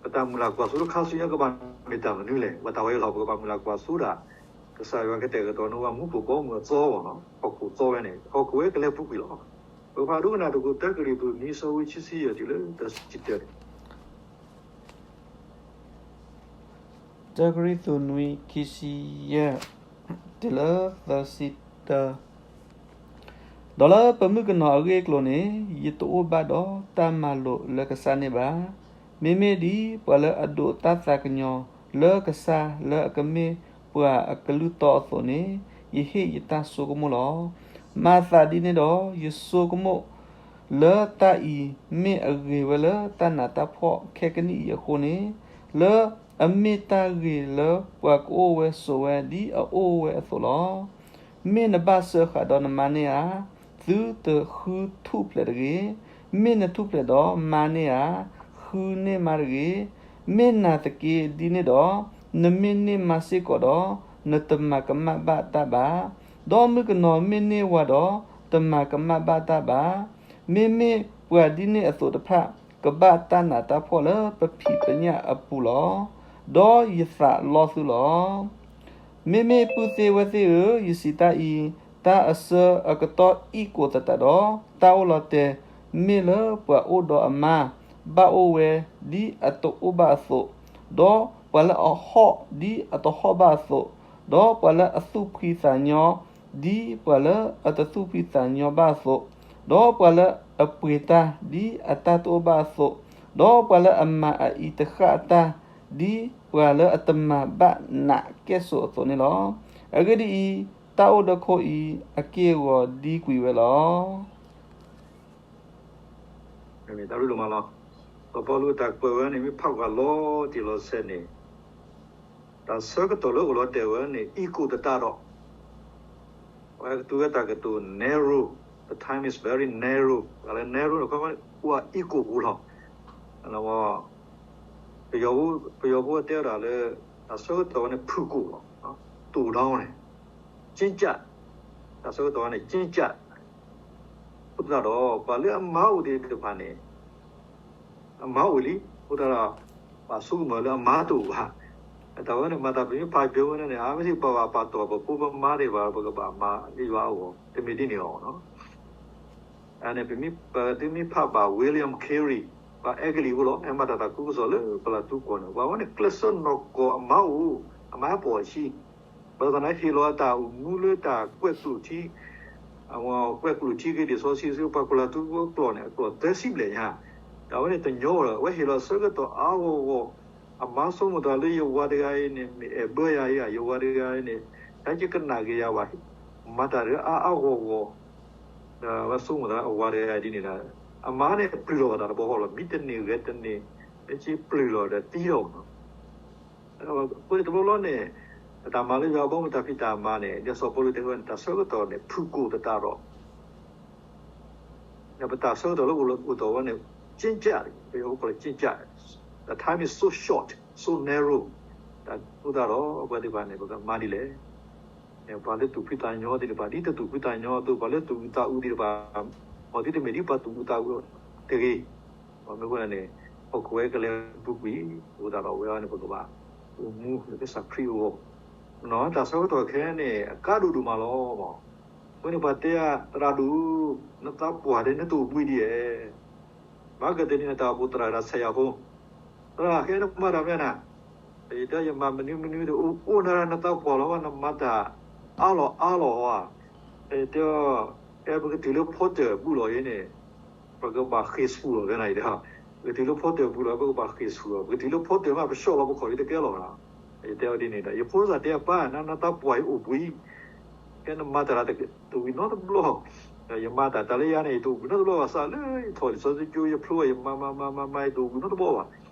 ပတၢ်မုၢ်လၢ်ကွၢ်စိတခါဆူညါကဘၣ်မ့ၢ်တၢ်မနုၤလဲၣ်. ပတၢ်ဝဲအလီၢ် ပကဘၣ်မုၢ်လၢ်ကွၢ်စိတၢ်, ကစၢ်ယွၤကတဲာ်ကတီၤန့ၢ်ဝဲမူခိၣ်ဘီမုၢ်အသီအဂီၢ်နီၤ, ဟီၣ်ခိၣ်သီဝဲန့ၣ် ဟီၣ်ခိၣ်ဝဲကလဲၤပူၤကွံာ်လီၤ. ပဖးဒိကနၣ်သကိး တၢကရံၣ်သူးနွံ ဆၢဖိခံဆံယဲၢ်တုၤလၢသၢဆံတၢန့ၣ် တၢကရံၣ်သူးနွံ ခံဆံယဲၢ် တုၤလၢသၢဆံတၢ, ဒီးလၢပမုၣ်ကနီၤအဂ့ၢ်အကျိၤန့ၣ် ယတအိၣ်ဘၣ်ဒီးတၢ်မၤလိာ်လၢကစၢ်န့ၣ်ဘၣ်. မ့မ့ၢ်ဒ်ပှၤလၢအဒိးတၢ်သးကညီၤလၢကစၢ်လၢအကမ့ၢ်ပှၤအကလုၢ်တီအသိးန့ၣ် ယဟ့ၣ်ယတၢ်ဆိကမိၣ်လီၤ. မၤသးဒ်န့ၣ်ဒီး ယဆိကမိၣ် လၢတၢ်အံၤမ့ၢ်အဂ့ၤဝဲလၢတၢ်နးတၢ်ဖှီၣ်ခဲကနံၣ်အံၤအဃိန့ၣ်, လၢအမ့ၢ်တၢ်ဂ့ၤလၢပှၤကအိၣ်ဝဲဆိးဝဲဒ်အအိၣ်ဝဲအသိးလီၤ. မ့ၢ်နဘၣ်စၢဃာ်ဒီးနမါန့ၢ်ဧါ, သုတဃုထူၣ်ဖျဲးတဂ့ၤ. မ့ၢ်နထူၣ်ဖျဲးဒီး မါန့ၢ်ဧါ, ဃုန့ၢ်မါတဂ့ၤ. မ့ၢ်နာ်သက့ဒ်န့ၣ်ဒီး, နမ့ၢ်န့ၢ်မါစ့ၢ်ကီးဒီး, နတမၤကမၣ်ဘၣ်တၢ်ဘၣ်. ဒီးမုၣ်ကနီၤမ့ၢ်န့ၢ်ဝၤဒီး, တမၤကမၣ်ဘၣ်တၢ်ဘၣ်. မ့မ့ၢ်ပှၤဒ်န့ၣ်အသိးတဖၣ် ကဘၣ်တၢ်နးတၢ်ဖှီၣ်လၢပဖံးပညၣ်အပူၤလီၤ. ဒီးယသးလီသုလီၤ. မ့မ့ၢ်ပုၢ်သ့ၣ်ဝဲၢ်သ့ၣ်ဧၢ, ယစံးတၢ်အံၤ, တၢ်အဆၢအကတီၢ်အံးကိးသတးဒီး, တၢ်အိၣ်လီၤတဲာ်မ့ၢ်လၢပှၤအိၣ်ဒီးအမါ, ဘၣ်အိၣ်ဝဲဒ်အတအိၣ်ဘၣ်အသိး, ဒီးပှၤလၢအဟီၣ်ဒ်အတဟီၣ်ဘၣ်အသိး, ဒီးပှၤလၢအသူၣ်ဖှံသးညီ ဒ်ပှၤလၢအတသူၣ်ဖှံသးညီဘၣ်အသိး, ဒီးပှၤလၢအပှ့ၤတၢ်ဒ်အတၢ်တအိၣ်ဘၣ်အသိး, ဒီးပှၤလၢအမၤအအံၤတဃၣ်အတၢ် ဒ်ပှၤလၢအတမၤဘၣ်နးကဲၣ်ဆိးအသိးန့ၣ်လီၤ. အဂ့ၢ်ဒ်အံၤ, တၢ်အိၣ်ဒၢခိၣ်အံၤအက့ၢ်အဂီၤဒံကွံာ်ဝဲလီၤ. တၢ်ဘျုးဒိၣ်မးလီၤ. စီၤပီလူးအတၢ်ကွဲးဝဲန့ၣ် မ့ၢ်ဖးကွၢ်လီၤတံၢ်လီၤဆဲးန့ၣ်, တၢ်ဆၢကတီၢ်လၢအိၣ်လီၤတဲာ်ဝဲန့ၣ် အံးကိးသတးဒီး, ပ ပှၤကသူဝဲတၢ်ကတိၤ narrow, the time is very narrow, ပှၤလၢ narrow န့ၣ် ခီမီန့ၣ် အိၣ်အ ego ပူၤလီၤ. ပယီၤဖိတဲဝဲဒၣ်လၢ တၢ်ဆၢကတီၢ်ဝဲန့ၣ် ဖုၣ်ကိာ်လီၤ, တူၢ်ဒီန့ၣ် ကၠ့ကၠၣ်, တၢ်ဆၢကတီၢ်ဝဲန့ၣ် ကၠ့ကၠၣ်, အဃိသတးဒီး ပှၤလၢအမါအိၣ်သ့ၣ်တဖၣ်န့ၣ် အမါအိၣ်လံ, အဃိသတးဒီး ပှၤဆိကမိၣ်လၢအမါတအိၣ်ဘၣ်. တၢ်ဝဲန့ၣ် မၤတၢ်ပမ့ၢ်ဖးယိဝဲန့ၣ်န့ၣ် အါမ့ၢ်စ့ၢ်ပှၤဘၣ်ပာ်တီၢ်ပဖိပမါသ့ၣ်တဖၣ် ပကဘၣ်မၤလၢယွၤအဂီၢ် တမ့ၢ်ဒ်န့ၣ်အီၤနီၤ. အန့ၣ် ပမ့ၢ်ပသုမ့ၢ်ဖးဘၣ် William Carey ပှၤအဲကလံးဖိလီၤ, ဟဲမၤတၢ်သးခုကစီၣ်လၢပလၢ်သူကီၢ်န့ၣ် ပှၤဝဲန့ၣ် ကျဲးစၢးနီၢ်ကီၢ်အမါအိၣ်, အမါဟဲပိာ်အခံ ဘၣ်ဆၣ်သနာ်က့ဟ့ၣ်လီၤအတၢ်အိၣ်မူလၢတၢ်ကွဲးကျိာ်ထံ, ကွဲးကျိာ်ထံက့ၤလံာ်စီဆှံဆူပှၤကူၣ်လၢ်သူကီၢ်ကျိာ်န့ၣ် အကျိာ်သၢဆံဘျဲၣ်ညါ, တၢ်ဝဲန့ၣ်တညီဘၣ်ဒီး အဝဲဟ့ၣ်လီၤဆၢကတီၢ်အါဂီၢ်ဂီၢ်, အမါဆိကမိၣ်တၢ်လၢယဝၤတဂၤအံၤန့ၣ် မ့ၢ်အဲၣ်ဘၢယၤအံၤဧါ, ယဝၤတဂၤအံၤန့ၣ် တၢ်ကကနၣ်က့ၤယၤဘၣ်, မၤတၢ်လၢအါအါဂီၢ်ဂီၢ်, ဒီးအဝဲဆိကမိၣ်တၢ်လၢအဝၤတဂၤအံၤဒ်န့ၣ်ဒီး အမါန့ၣ်ပျုၢ်လီၤဘၣ်တၢ်တဘျီဃီလီၤ, မံတန့ၢ်ဂဲၤတန့ၢ်, မ့ၢ်က့ပျုၢ်လီၤဒီးသံလီၤမး အဃိန့ၣ်တဘျီဘျီန့ၣ် ပတၢ်မၤလၢယွၤအဘီအမုၢ်တၢ်ဖံးတၢ်မၤန့ၣ် ဒ်စီၤပီလူးတဲဝဲန့ၣ် တၢ်ဆၢကတီၢ်န့ၣ် ဖုၣ်ကိာ်သတးဒီး ပတၢ်ဆၢကတီၢ်လၢအိၣ်တီၢ်ဝဲန့ၣ် ကၠ့ကၠၣ်, ပယီၤဖိကိးလၢကၠ့ကၠၣ်, the time is so short, so narrow, အဃိသတးဒီး ပဝဲသ့ၣ်တဖၣ်န့ၣ် ပကမၤဒ်လဲၣ်. ပှၤလၢသူၣ်ဖှံသးညီသ့ၣ်တဖၣ် ဒ်တသူၣ်ဖှံသးညီအသိး ပှၤလၢသူၣ်အုးသးအုးသ့ၣ်တဖၣ် မ့ၢ်သုတမ့ၢ်ဒ်ပှၤသူၣ်အုးသးအုးတဂ့ၤ, မ့ၢ်ဃိန့ၣ် ဟီၣ်ခိၣ်ဝဲကလဲၤပူၤကွံာ်, အဃိသတးဒီး အဝဲအံၤန့ၣ် ပကဘၣ်အိၣ်မူလၢကစၢ်ခရံာ်အဂီၢ်, တၢ်ဆၢကတီၢ်ခဲအံၤန့ၣ် အကါဒိၣ်ဒိၣ်မးလီၤ. အဃိန့ၣ် ပှၤတဲ သရၣ်ဒိၣ်, နသးပှၢ်ဒီး နတအိၣ်ဘှံးဒံးဧါ, မၤကတနံၤန့ၣ် တၢ်အိၣ်ဖှိၣ်သရၣ်ဒၣ်ဆဲးယၤဖိ, သရၣ် ခဲအံၤနမၤတၢ်မနုၤ, ယတဲယမၤမနုၤမနုၤဒီး အိၣ်နၤဒီးနသးပှၢ်လီၤဘၣ်, နမၤတၢ်အါလီၤအါလီၤဧါ, ယတဲ အဲ ပကတုၤလၢဖီတၢၣ်ဘူးလီၤအံၤန့ၣ် ပကဘၣ်ဃ့ၢ်ဆူၣ်လီၤ တဲနၤအံၤဒီး, ပကတုၤလၢဖီတၢၣ်ဘူးလီၤ ပကဘၣ်ဃ့ၢ်ဆူၣ်လီၤ, ပကတုၤလၢဖီတၢၣ်မး ပဆှီလီၤပခီၣ်လံတကဲလီၤဘၣ်. ယတဲအီၤဒ်န့ၣ်ဒီး ယဖိသၣ်တဲအပၢ် နသးပှၢ်ယအိၣ်ဘှံး, ခဲနမၤတၢ်တဝံၤနီတဘျီ, ယမၤတၢ်တၢ်လၢယၤန့ၣ် ယတအိၣ်ဘှံးနီတဘျီဘၣ် စးလၢယထီၣ်လံာ်စီဆှံကၠိ ယဖျိ ယမၤမၤမၤမၤမၤ ယတအိၣ်ဘှံးနီတဘျီဘၣ်.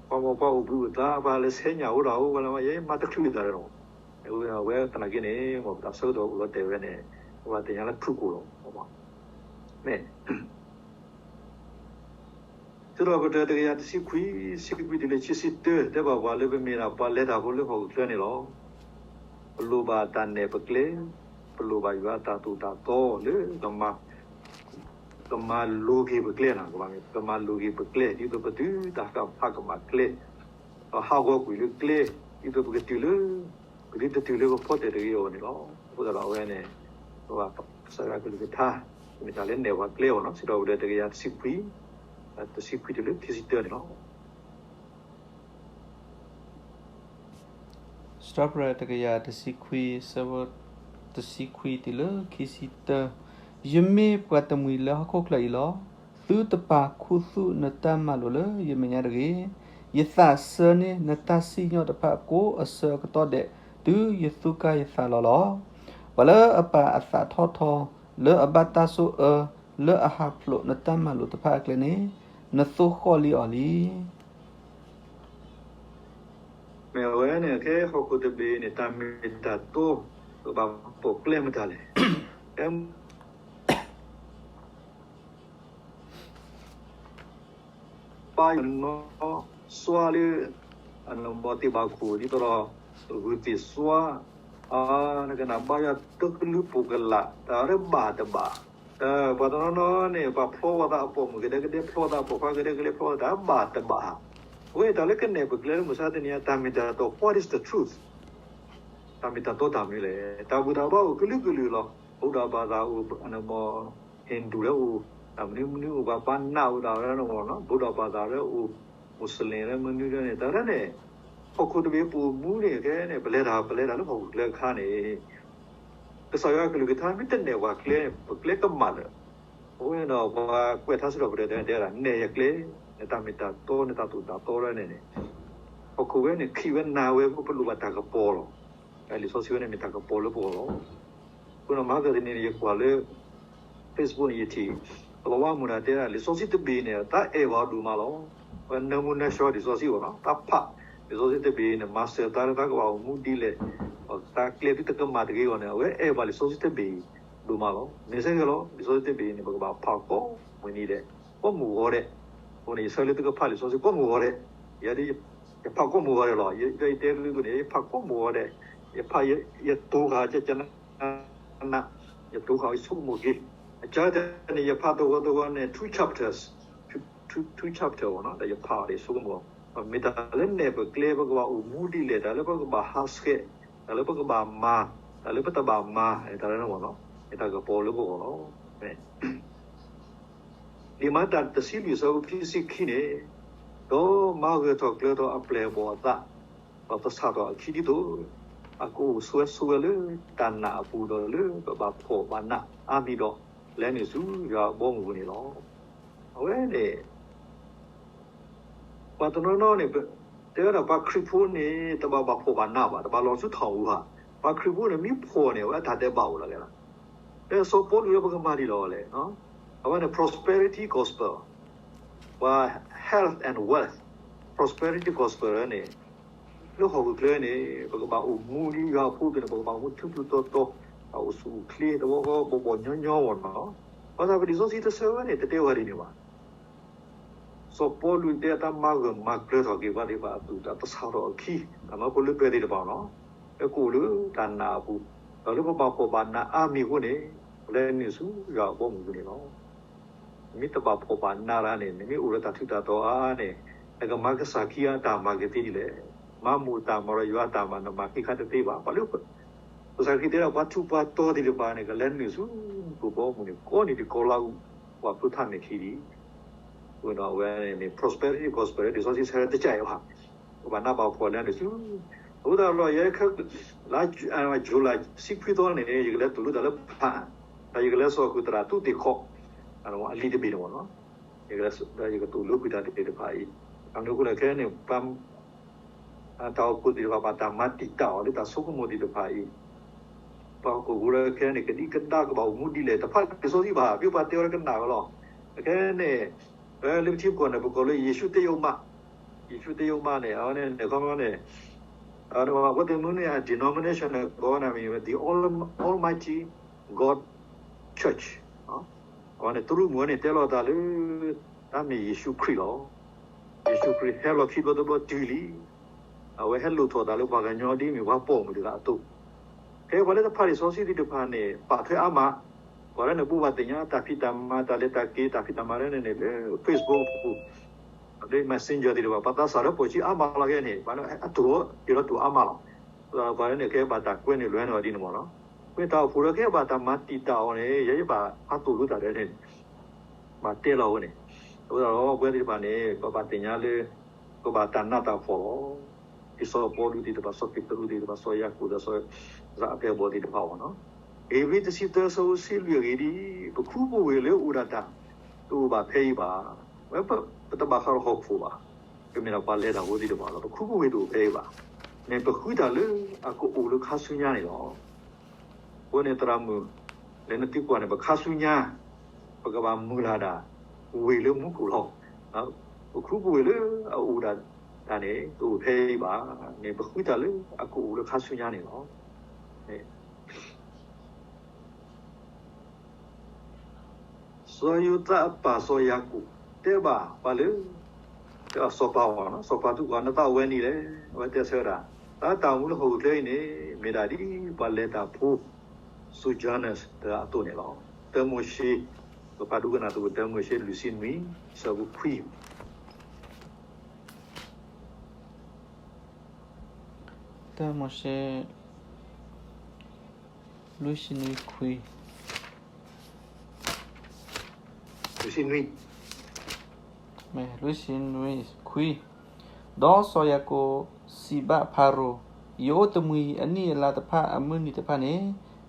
ပှၤမၤပှၤအိၣ်ဘှံးအိၣ်သါ ပှၤလဲၤဆဲးညၣ်အိၣ်ဒၣ်အိၣ် ပှၤလၢယမၤတချုးတၢ်ဒီး အဝဲသနာ်က့န့ၣ် မ်ပတၢ်ဆၢကတီၢ်အိၣ်လီၤတဲာ်ဝဲန့ၣ် ပဘၣ်သ့ၣ်ညါလၢဖုၣ်ကိာ်လီၤ. မ့ၢ် စံးထီၣ်ပတြၢၤတကယၤတဆံခွံ, ဆံခွံတုၤလၢခံဆံတၢ တဲဘၣ်ပှၤလၢပမ့ၢ်ဒၣ်ပှၤလဲၤတၢ်ဖိလၢဟီၣ်ခိၣ်ချၢန့ၣ်လီၤ. ပလိၣ်ဘၣ်တၢ်နဲၣ်ပကျဲ, ပလိၣ်ဘၣ်ယွၤအတၢ်သိၣ်တၢ်သီလၢ ကမၤလိၤက့ၤပကျဲန့ၣ်, ကမၤလိၤက့ၤပကျဲ ဒ်သိးပသုတၢ်ဃၣ်ဖးကမၣ်ကျဲ, ဒီးဟးဂီၤကွံာ်လၢကျဲ, ဒ်သိးပကတုၤလၢ ပသုတတုၤလၢပဖီတၢၣ်တဂ့ၤအဂီၢ်န့ၣ်လီၤ. အဃိသတးဒီးအဝဲန့ၣ် ပဘၣ်ကစၢ်ယွၤကလုၢ်ကထါ မ့ၢ်တၢ်လၢနဲၣ်ပှၤကျဲအဂီၢ်နီၤ, စံးထီၣ်ပတြၢၤတကယၤတဆံခွံ, တဆံခွံတုၤလၢခံဆံတၢန့ၣ်လီၤ. စံးထီၣ်ပတြၢၤတကယၤတဆံခွံ, ဆၢဖိတဆံခွံတုၤလၢခံဆံတၢ, ယမ့ၢ်ပှၤတမှံၤလၢဟီၣ်ခိၣ်ချၢအံၤလီၤ. သုတပာ်ခူသူၣ်နတၢ်မၤလိာ်လၢယမဲာ်ညါတဂ့ၤ. ယသးဆၢန့ၢ်နတၢ်စံၣ်ညီၣ်တဖၣ်ကိးအဆၢကတီၢ်ဒဲး တုၤယသူၣ်ကၢ်ယသးလီၤလီၤ. ပှၤလၢအပာ်အသးထီၣ်ထီ လၢအဘၣ်တၢ်ဆိၣ်အၢ လၢအဟးဖျိးနတၢ်မၤလိာ်တဖၣ်အကျဲန့ၣ် နသိၣ်ဃီၣ်လံအီၤလံ. မ့ၢ်အဝဲန့ၣ် ခဲဟီၣ်ခိၣ်တဘ့ၣ်အံၤန့ၣ် တၢ်မ့ၢ်တၢ်တီ ပဘၣ်ပိာ်ကျဲမတၤလဲၣ်. ပၢ်ယနီၢ်စွါလၢ အနဘီသ့ၣ်ဘၣ်ခိၣ် ဒ်သိးဒီး ဂုၢ်သ့ၣ်စွါ နကနၣ်ဘါယွၤတကလုာ်ပိာ်ကလာ် တၢ်ရၢဘၣ်တဘၣ်, ပှၤတနီၤနီၤန့ၣ် ပှၤဖျီဝဲသးအပိာ်မုၣ်ကဒဲကဒဲ ဖျီဝဲသးအပိာ်ခွါကဒဲကဒဲ ဖျီဝဲသးဘၣ်တဘၣ်, အဝဲတၢ်လၢကနဲၣ်ပကျဲလၢမုၢ်ဆါတနံၤအံၤ တၢ်မ့ၢ်တၢ်တီ what is the truth, တၢ်မ့ၢ်တၢ်တီတၢ်မနုၤလဲၣ်. တၢ်ဘူၣ်တၢ်ဘါအိၣ်ကလုာ်ကလုာ်လီၤ. ဗုဒ္ဓဘာသာအိၣ် Hindu လၢအိၣ်, တၢ်မနုၤမနုၤအိၣ် ပှၤပာ်နးအိၣ်ဒၣ်ဝဲနီၤ, ဗုဒ္ဓဘာသာလၢအိၣ်, မူးစလ့ၣ်လၢမနုၤန့ၣ် တၢ်လၢန့ၣ် ဟီၣ်ခိၣ်တဘ့ၣ်ပအိၣ်မူန့ၣ် ခဲန့ၣ် ပလဲၤတၢ် ပလဲၤတၢ်လၢဟီၣ်ခိၣ်ချၢအခါန့ၣ် ကစၢ်ယွၤကလုၢ်ကထါမ့ၢ်တနဲၣ်ပှၤကျဲ ပကျဲကမၣ်လၢာ်. အဃိန့ၣ်ဒီး ပှၤကွဲးထါစံးထီၣ်ပတြၢၤတဲဒၣ် နဲၣ်ယကျဲ, နတၢ်မ့ၢ်တၢ်တီ နတၢ်သိၣ်တၢ်သီလၢန့ၣ်န့ၣ် ဟီၣ်ခိၣ်ဝဲန့ၣ် ခံးဝဲနၤဝဲ ပလိၣ်ဘၣ်တၢ်ကပီၤလီၤ. လံာ်စီဆှံဝဲန့ၣ်မ့ၢ်တၢ်ကပီၤလၢပဂီၢ်လီၤ. အဃိန့ၣ် မဟါကသနံၤန့ၣ် ယကွၢ်လၢ Facebook န့ၣ် ယထံၣ် ပလီၤဝါမုၢ်ဒၣ်တဲဒၣ် လံာ်စီဆှံတဘ့ၣ်န့ၣ် တၢ်အဲၣ်ပှၤဒိၣ်မးလီၤ. အဝဲနၢမူနၢဆှီလံာ်စီဆှံအဂီၢ်နီၤ, တၢ်ဖးလံာ်စီဆှံတဘ့ၣ်န့ၣ် မၤစၢၤတၢ်လၢတၢ်ကဘၣ်အိၣ်မူဒ်လဲၣ်, တၢ်ကျဲသုတကမၣ်တဂ့ၤအဂီၢ်န့ၣ် အဝဲအဲၣ်ပှၤလံာ်စီဆှံတဘ့ၣ် ဒိၣ်မးလီၤ. မ့ၢ်စ့ၢ်ကီးလီၤ, လံာ်စီဆှံတဲဘၣ်အံၤန့ၣ် ပကဘၣ်ဖးကိးမုၢ်နံၤဒဲး, ကိးမုၢ်ဂီၤဒဲး. အဃိန့ၣ် ယဆၢလၢသုကဖးလံာ်စီဆှံကိးမုၢ်ဂီၤဒဲး, ယၤဒ် ယဖးကိးမုၢ်ဂီၤဒဲးလီၤ. ယတဲလၢဂ့ၤန့ၣ် ယဖးကိးမုၢ်ဂီၤဒဲး, ယဖး ယတိၤဃာ်ကကနးနး, ယတိၤဃာ်ယဆိကမိၣ်က့ၤ. အကတၢၢ်န့ၣ် ယဖးတဂီၤတဂီၤန့ၣ် two chapters, two, two chapter အီၤနီၤ, ဒီးယဖးအီၤဒီးယဆိကမိၣ်, မ့ၢ်တၢ်လၢနဲၣ်ပကျဲ ပကဘၣ်အိၣ်မူဒ်လဲၣ်, တၢ်လၢပကဘၣ်ဟးဆှဲး, တၢ်လၢပကဘၣ်မၤ, တၢ်လၢပတဘၣ်မၤ, တၢ်လၢန့ၣ်မ့ၢ်နီၤ, မ့ၢ်တၢ်ကပီၤလၢပဂီၢ်လီၤ. လံာ်မၤတၢ်တဆံလွံၢ်အဆၢဖိခံဆံခံန့ၣ်, ဒီးမၤဂၢၢ်ထီၣ်ကျၢၤထီၣ်အပျဲၢ်အဘီၣ်အသး, ဒီးသဆၣ်ထီၣ်အခံဒ်သိး, အကအိၣ်ဆိးဝဲဆိးဝဲလၢတၢ်နာ်အပူၤဒီးလၢပဘၣ်ဖှီၣ်ဘၣ်နးအါမံၤဒီး လဲၤနုာ်ဆူယွၤအဘီအမုၢ်ပူၤန့ၣ်လီၤ. အဝဲန့ၣ် ပှၤတနီၤနီၤန့ၣ် တဲဝဲဒၣ်ပှၤခရံာ်ဖိန့ၣ် တဘၣ်ဘၣ်ဖှီၣ်ဘၣ်နးဘၣ်, တဘၣ်လီၤဆူထီၣ်ဧိၤဘၣ်. ပှၤခရံာ်ဖိန့ၣ် မ့ၢ်ဖှီၣ်န့ၣ် အဝဲအတၢ်ဒဲးဘးအိၣ်လီၤက့ၤလီၤ. ဖဲစီၤပီလူးလၢပကမၤဒ်လဲၣ်လဲၣ်, အဝဲန့ၣ် prosperity gospel, ပှၤ health and wealth, prosperity gospel န့ၣ် လၢဟီၣ်ခိၣ်ချၢန့ၣ် ပကဘၣ်အိၣ်မူဒ်ယွၤအဖိအသိးန့ၣ် ပကဘၣ်အိၣ်မူထူထူတီတီ, အိၣ်ဆူၣ်အိၣ်ချ့ တဝီဃီဘီၣ်ဘီၣ်ညီညီအဂီၢ်နီၤ. ဘၣ်ဆၣ်ပလံာ်စီဆှံတဆၢဝဲန့ၣ် တတဲဝဲဒ်န့ၣ်ဘၣ်. စီၤပီလူးတဲတၢ်မၤဂၢၢ်မၤကျၢၤထီၣ်က့ၤပှၤသ့ၣ်တဖၣ်အပူၤ တၢ်သဆၣ်ထီၣ်အခံ, တၢ်မၤဖိလၢပျၢၤသ့ၣ်တဖၣ်နီၤ, ပကအိၣ်လၢတၢ်နာ်အပူၤ, ဒီးလၢပဘၣ်ဖှီၣ်ဘၣ်နးအါမံၤအဃိန့ၣ် ပလဲၤနုာ်ဆူယွၤအဘီအမုၢ်ပူၤန့ၣ်လီၤ. နမ့ၢ်တဘၣ်ဖှီၣ်ဘၣ်နးတၢ်န့ၣ် နမ့ၢ်အိၣ်လၢတၢ်ထူးတၢ်တီၤအါအါန့ၣ် နကမၤကစၢ်ခံဂၤအတၢ်မၤကသ့ဒ်လဲၣ်. မၤမိၢ်တၢ်မၤဒီးယွၤအတၢ်မၤ နမၤခံခါတသ့ဘၣ်. ပှၤလၢ ကစၢ်ခရံာ်တဲဒၣ်ပှၤထူးပှၤတီၤသ့ၣ်တဖၣ်န့ၣ် ကလဲၤနုာ်ဆူယွၤအဘီအမုၢ်န့ၣ် ကိးနံၤဒ်ကိးလါအူ ပှၤဖျိထးမဲာ်ချံဒံး. အဃိဒီးအဝဲန့ၣ်မ့ၢ် prosperity gospel လံာ်စီဆှံဆၢတကးအံၤဘၣ်, ပဘၣ်နးဘၣ်ဖှီၣ်လဲၤနုာ်ဆူ, အဃိသတးဒီး ယဲခဲ လါ July ဆံခွံသီန့ၣ် ယကလဲၤတူၢ်လိာ်တၢ်လၢဖး, ဒီးယကလဲၤစိာ်ဃုာ်သရၣ်တူၢ်သ့ၣ်ခီ, အလံာ်တဘ့ၣ်န့ၣ်မ့ၢ်နီၤ, ယကလဲၤ ဒီးယကတူၢ်လိာ်ကွံာ်တၢ်သ့ၣ်တဖၣ်အံၤ, အန့ၣ်အဃိဒီးခဲန့ၣ် ပှၤ တၢ်အိၣ်ဖှိၣ်သ့ၣ်တဖၣ်ဘၣ်တၢ်မၤတံာ်တာ်အီၤလၢတၢ်ဆိကမိၣ်သ့ၣ်တဖၣ်အံၤ, ပှၤဟီၣ်ခိၣ်ဖိဒီးခဲန့ၣ် ကဒံကဒါကဘၣ်အိၣ်မူဒ်လဲၣ် တဖၣ်လံာ်စီဆှံဘၣ် ဖဲပှၤတဲဝဲလၢကနၣ်ဝဲလီၤ. ခဲန့ၣ် လၢပထံပကီၢ်န့ၣ် ပကိးလၢ ယ့ၣ်ၡူးတ့ယိမး, ယ့ၣ်ၡူးတ့ယိမးန့ၣ် အဝဲန့ၣ် ခီန့ၣ် အဝဲသ့ၣ်မနုၤန့ၣ် အ denomination န့ၣ် ကိးဝဲဒၣ်မ့ၢ် the Almighty God Church, အဝဲန့ၣ် တရူးမုၣ်ဝဲန့ၣ် တဲလီၤတၢ်လၢ တၢ်မ့ၢ်ယ့ၣ်ၡူးခရံာ်လီၤ. ယ့ၣ်ၡူးခရံာ်ဟဲလီၤခံဘျီတဘျီတုၤလံ, အဝဲဟဲလိၣ်ထီၣ်တၢ်လၢပှၤကညီဒ်မ့ၢ်ပှၤပိာ်မုၣ်တဂၤအသိး, ဖဲပှၤလၢတဖးလံာ်စီဆှံသ့ၣ်တဖၣ်န့ၣ် ပာ်ထွဲအါမး, ပှၤလၢန့ၣ် ဘိးဘၣ်သ့ၣ်ညါတၢ်ဖံးတၢ်မၤ တၢ်လဲၤတၢ်က့ၤ တၢ်ဖံးတၢ်မၤလၢန့ၣ်န့ၣ် လၢ Facebook အပူၤ လၢ Messenger သ့ၣ်တဖၣ် ပှၤသးစၢ်လၢပိာ်ဆံအါမးလီၤခဲန့ၣ် ပှၤလၢအတိၢ်အီၤ တ့ၢ်လီၤတိၢ်အါမးလီၤ. ပှၤလၢန့ၣ် ကဲဘၣ်တၢ်ကွဲန့ၣ်လွဲန့ၢ်အီၤဒ်န့ၣ်မ့ၢ်နီၤ. မ့ၢ်တၢ်အိၣ်ဖှိၣ်လၢကဲဘၣ်တၢ်မၤတံာ်တာ်အီၤန့ၣ် ယဲယဘၣ်ဟးတိၢ်လိာ်တၢ်ဒဲးန့ၣ် ဘၣ်တဲလီၤအဃိန့ၣ်, အဃိသတးဒီး ပဝဲသ့ၣ်တဖၣ်န့ၣ် ပဘၣ်သ့ၣ်ညါလၢ ပဘၣ်တၢ်နးတၢ်ဖှီၣ်လီၤ. ဒ်စီၤပီလူးသ့ၣ်တဖၣ် စီၤပ့းတရူးသ့ၣ်တဖၣ် စီၤယၤကိာ်ဒီးစီၤ စးအပျဲၢ်အဘီၣ်သ့ၣ်တဖၣ်အဂီၢ်နီၤ. ဧ့ၤဘြံၤတဆံသၢ ဆၢဖိဆံလွံၢ်အဂ့ၢ်ဒ်အံၤ, ပခူပဝ့ၢ်လၢအိၣ်ဒၣ်တၢ် တအိၣ်ဘၣ်ဖဲအံၤဘၣ်. ဝဲပတဘၣ်ဃးဒီးဟီၣ်ခိၣ်ဘၣ်. ပမ့ၢ်ဒၣ်ပှၤလဲၤတၢ်ဖိသ့ၣ်တဖၣ်လီၤ. ပခူပဝ့ၢ်တအိၣ်ဖဲအံၤဘၣ်. မ့ၢ်ပဃုတၢ်လၢအကအိၣ်လၢခါဆူညါန့ၣ်လီၤ. အဃိန့ၣ်သရၣ်မုၣ် လၢနသံကွၢ်န့ၣ် ပခါဆူညါ ပကဘၣ်မုၢ်လၢ်ဒၣ် ဝ့ၢ်လၢမူခိၣ်လီၤ. ပခူပဝ့ၢ်လၢအအိၣ်ဒၣ်တၢ်န့ၣ် တအိၣ်ဖဲအံၤဘၣ်. မ့ၢ်ပဃုတၢ်လၢအကအိၣ်လၢခါဆူညါန့ၣ်လီၤ. စီၤယိၤသးအပၢ်စီၤယၤကိာ် တဲဘၣ်ပှၤလၢ စီၤပၤအီၤ စီၤပၤသံကွၢ် နသးအိၣ်ဝဲနံၤလဲၣ်. အဝဲတဲဆၢဝဲဒၣ် တၢ်တၢ်အိၣ်မူလၢဟီၣ်ခိၣ်ချၢအံၤန့ၣ် မ့ၢ်ဒၣ်ဒ်ပှၤလဲၤတၢ်ဖိ sojourners တဂၤအသိးန့ၣ်လီၤ. တၢမိၤၡ့ ပဖးဒိကနၣ်သကိး တၢမိၤၡ့ လွံၢ်ဆံနွံ ဆၢဖိခွံ တၢမိၤၡ့ လွံၢ်ဆံနွံခွံ, လွံၢ်ဆံနွံ, မ့ၢ်လွံၢ်ဆံနွံခွံ, ဒီးစီၤယၤကိာ်စံးဘၣ်ဖၤရိၤ, ယအိၣ်တမှံၤအနံၣ်အလါတဖၣ်အမုၢ်နံၤတဖၣ်န့ၣ်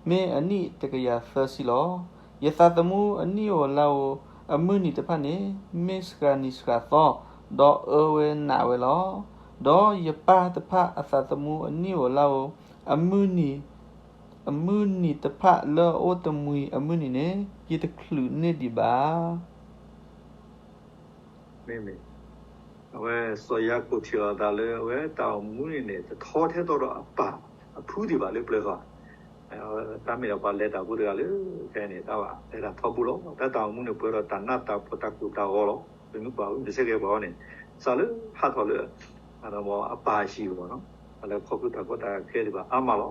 မ့ၢ်အနံၣ်တကယၤသၢဆံလီၤ. ယသးသမူအနံၣ်ဧိၤလါဧိၤအမုၢ်နံၤတဖၣ်န့ၣ် မ့ၢ်စှၤနံၤစှၤသီ, ဒီးအၢဝဲနာ်ဝဲလီၤ. ဒီးယပၢ်တဖၣ်အသးသမူအနံၣ်ဧိၤလါဧိၤ အမုၢ်နံၤ အမုၢ်နံၤတဖၣ်လၢအအိၣ်တမှံၤအမုၢ်နံၤန့ၣ် ယတချုးန့ၢ်ဒံးဘၣ်. မ့မ့ၢ် အဝဲစီၤယၤကိာ်ထံၣ်လိာ်သးလၢ အဝဲတၢ်အိၣ်မူန့ၣ်န့ၣ် တထီထဲသိးဒီးအပၢ်အဖုသ့ၣ်တဖၣ်လၢပျၢၤဃီ တၢ်မ့ၢ်ဒီးပှၤလဲၤတၢ်ဖိတဂၤလၢ ခဲအံၤန့ၣ် တၢ်ဘၣ်လဲၤတၢ်ထီဘိလီၤ. တၢ်တၢ်အိၣ်မူန့ၣ် ပှဲၤဒီးတၢ်နးတၢ်ဖှီၣ်တၢ်ကိၢ်တၢ်ဂီၤလီၤ. ပမ့ၢ်ကွၢ်မ့ၢ်ဆဲကဲပှၤအီၤန့ၣ် စးလၢဟးထီၣ်လၢ အပၢ်ဟံၣ်အဂီၢ်နီၤ, တၢ်လၢခီဖျိတၢ်ကီတၢ်ခဲသ့ၣ်တဖၣ်အါမးလီ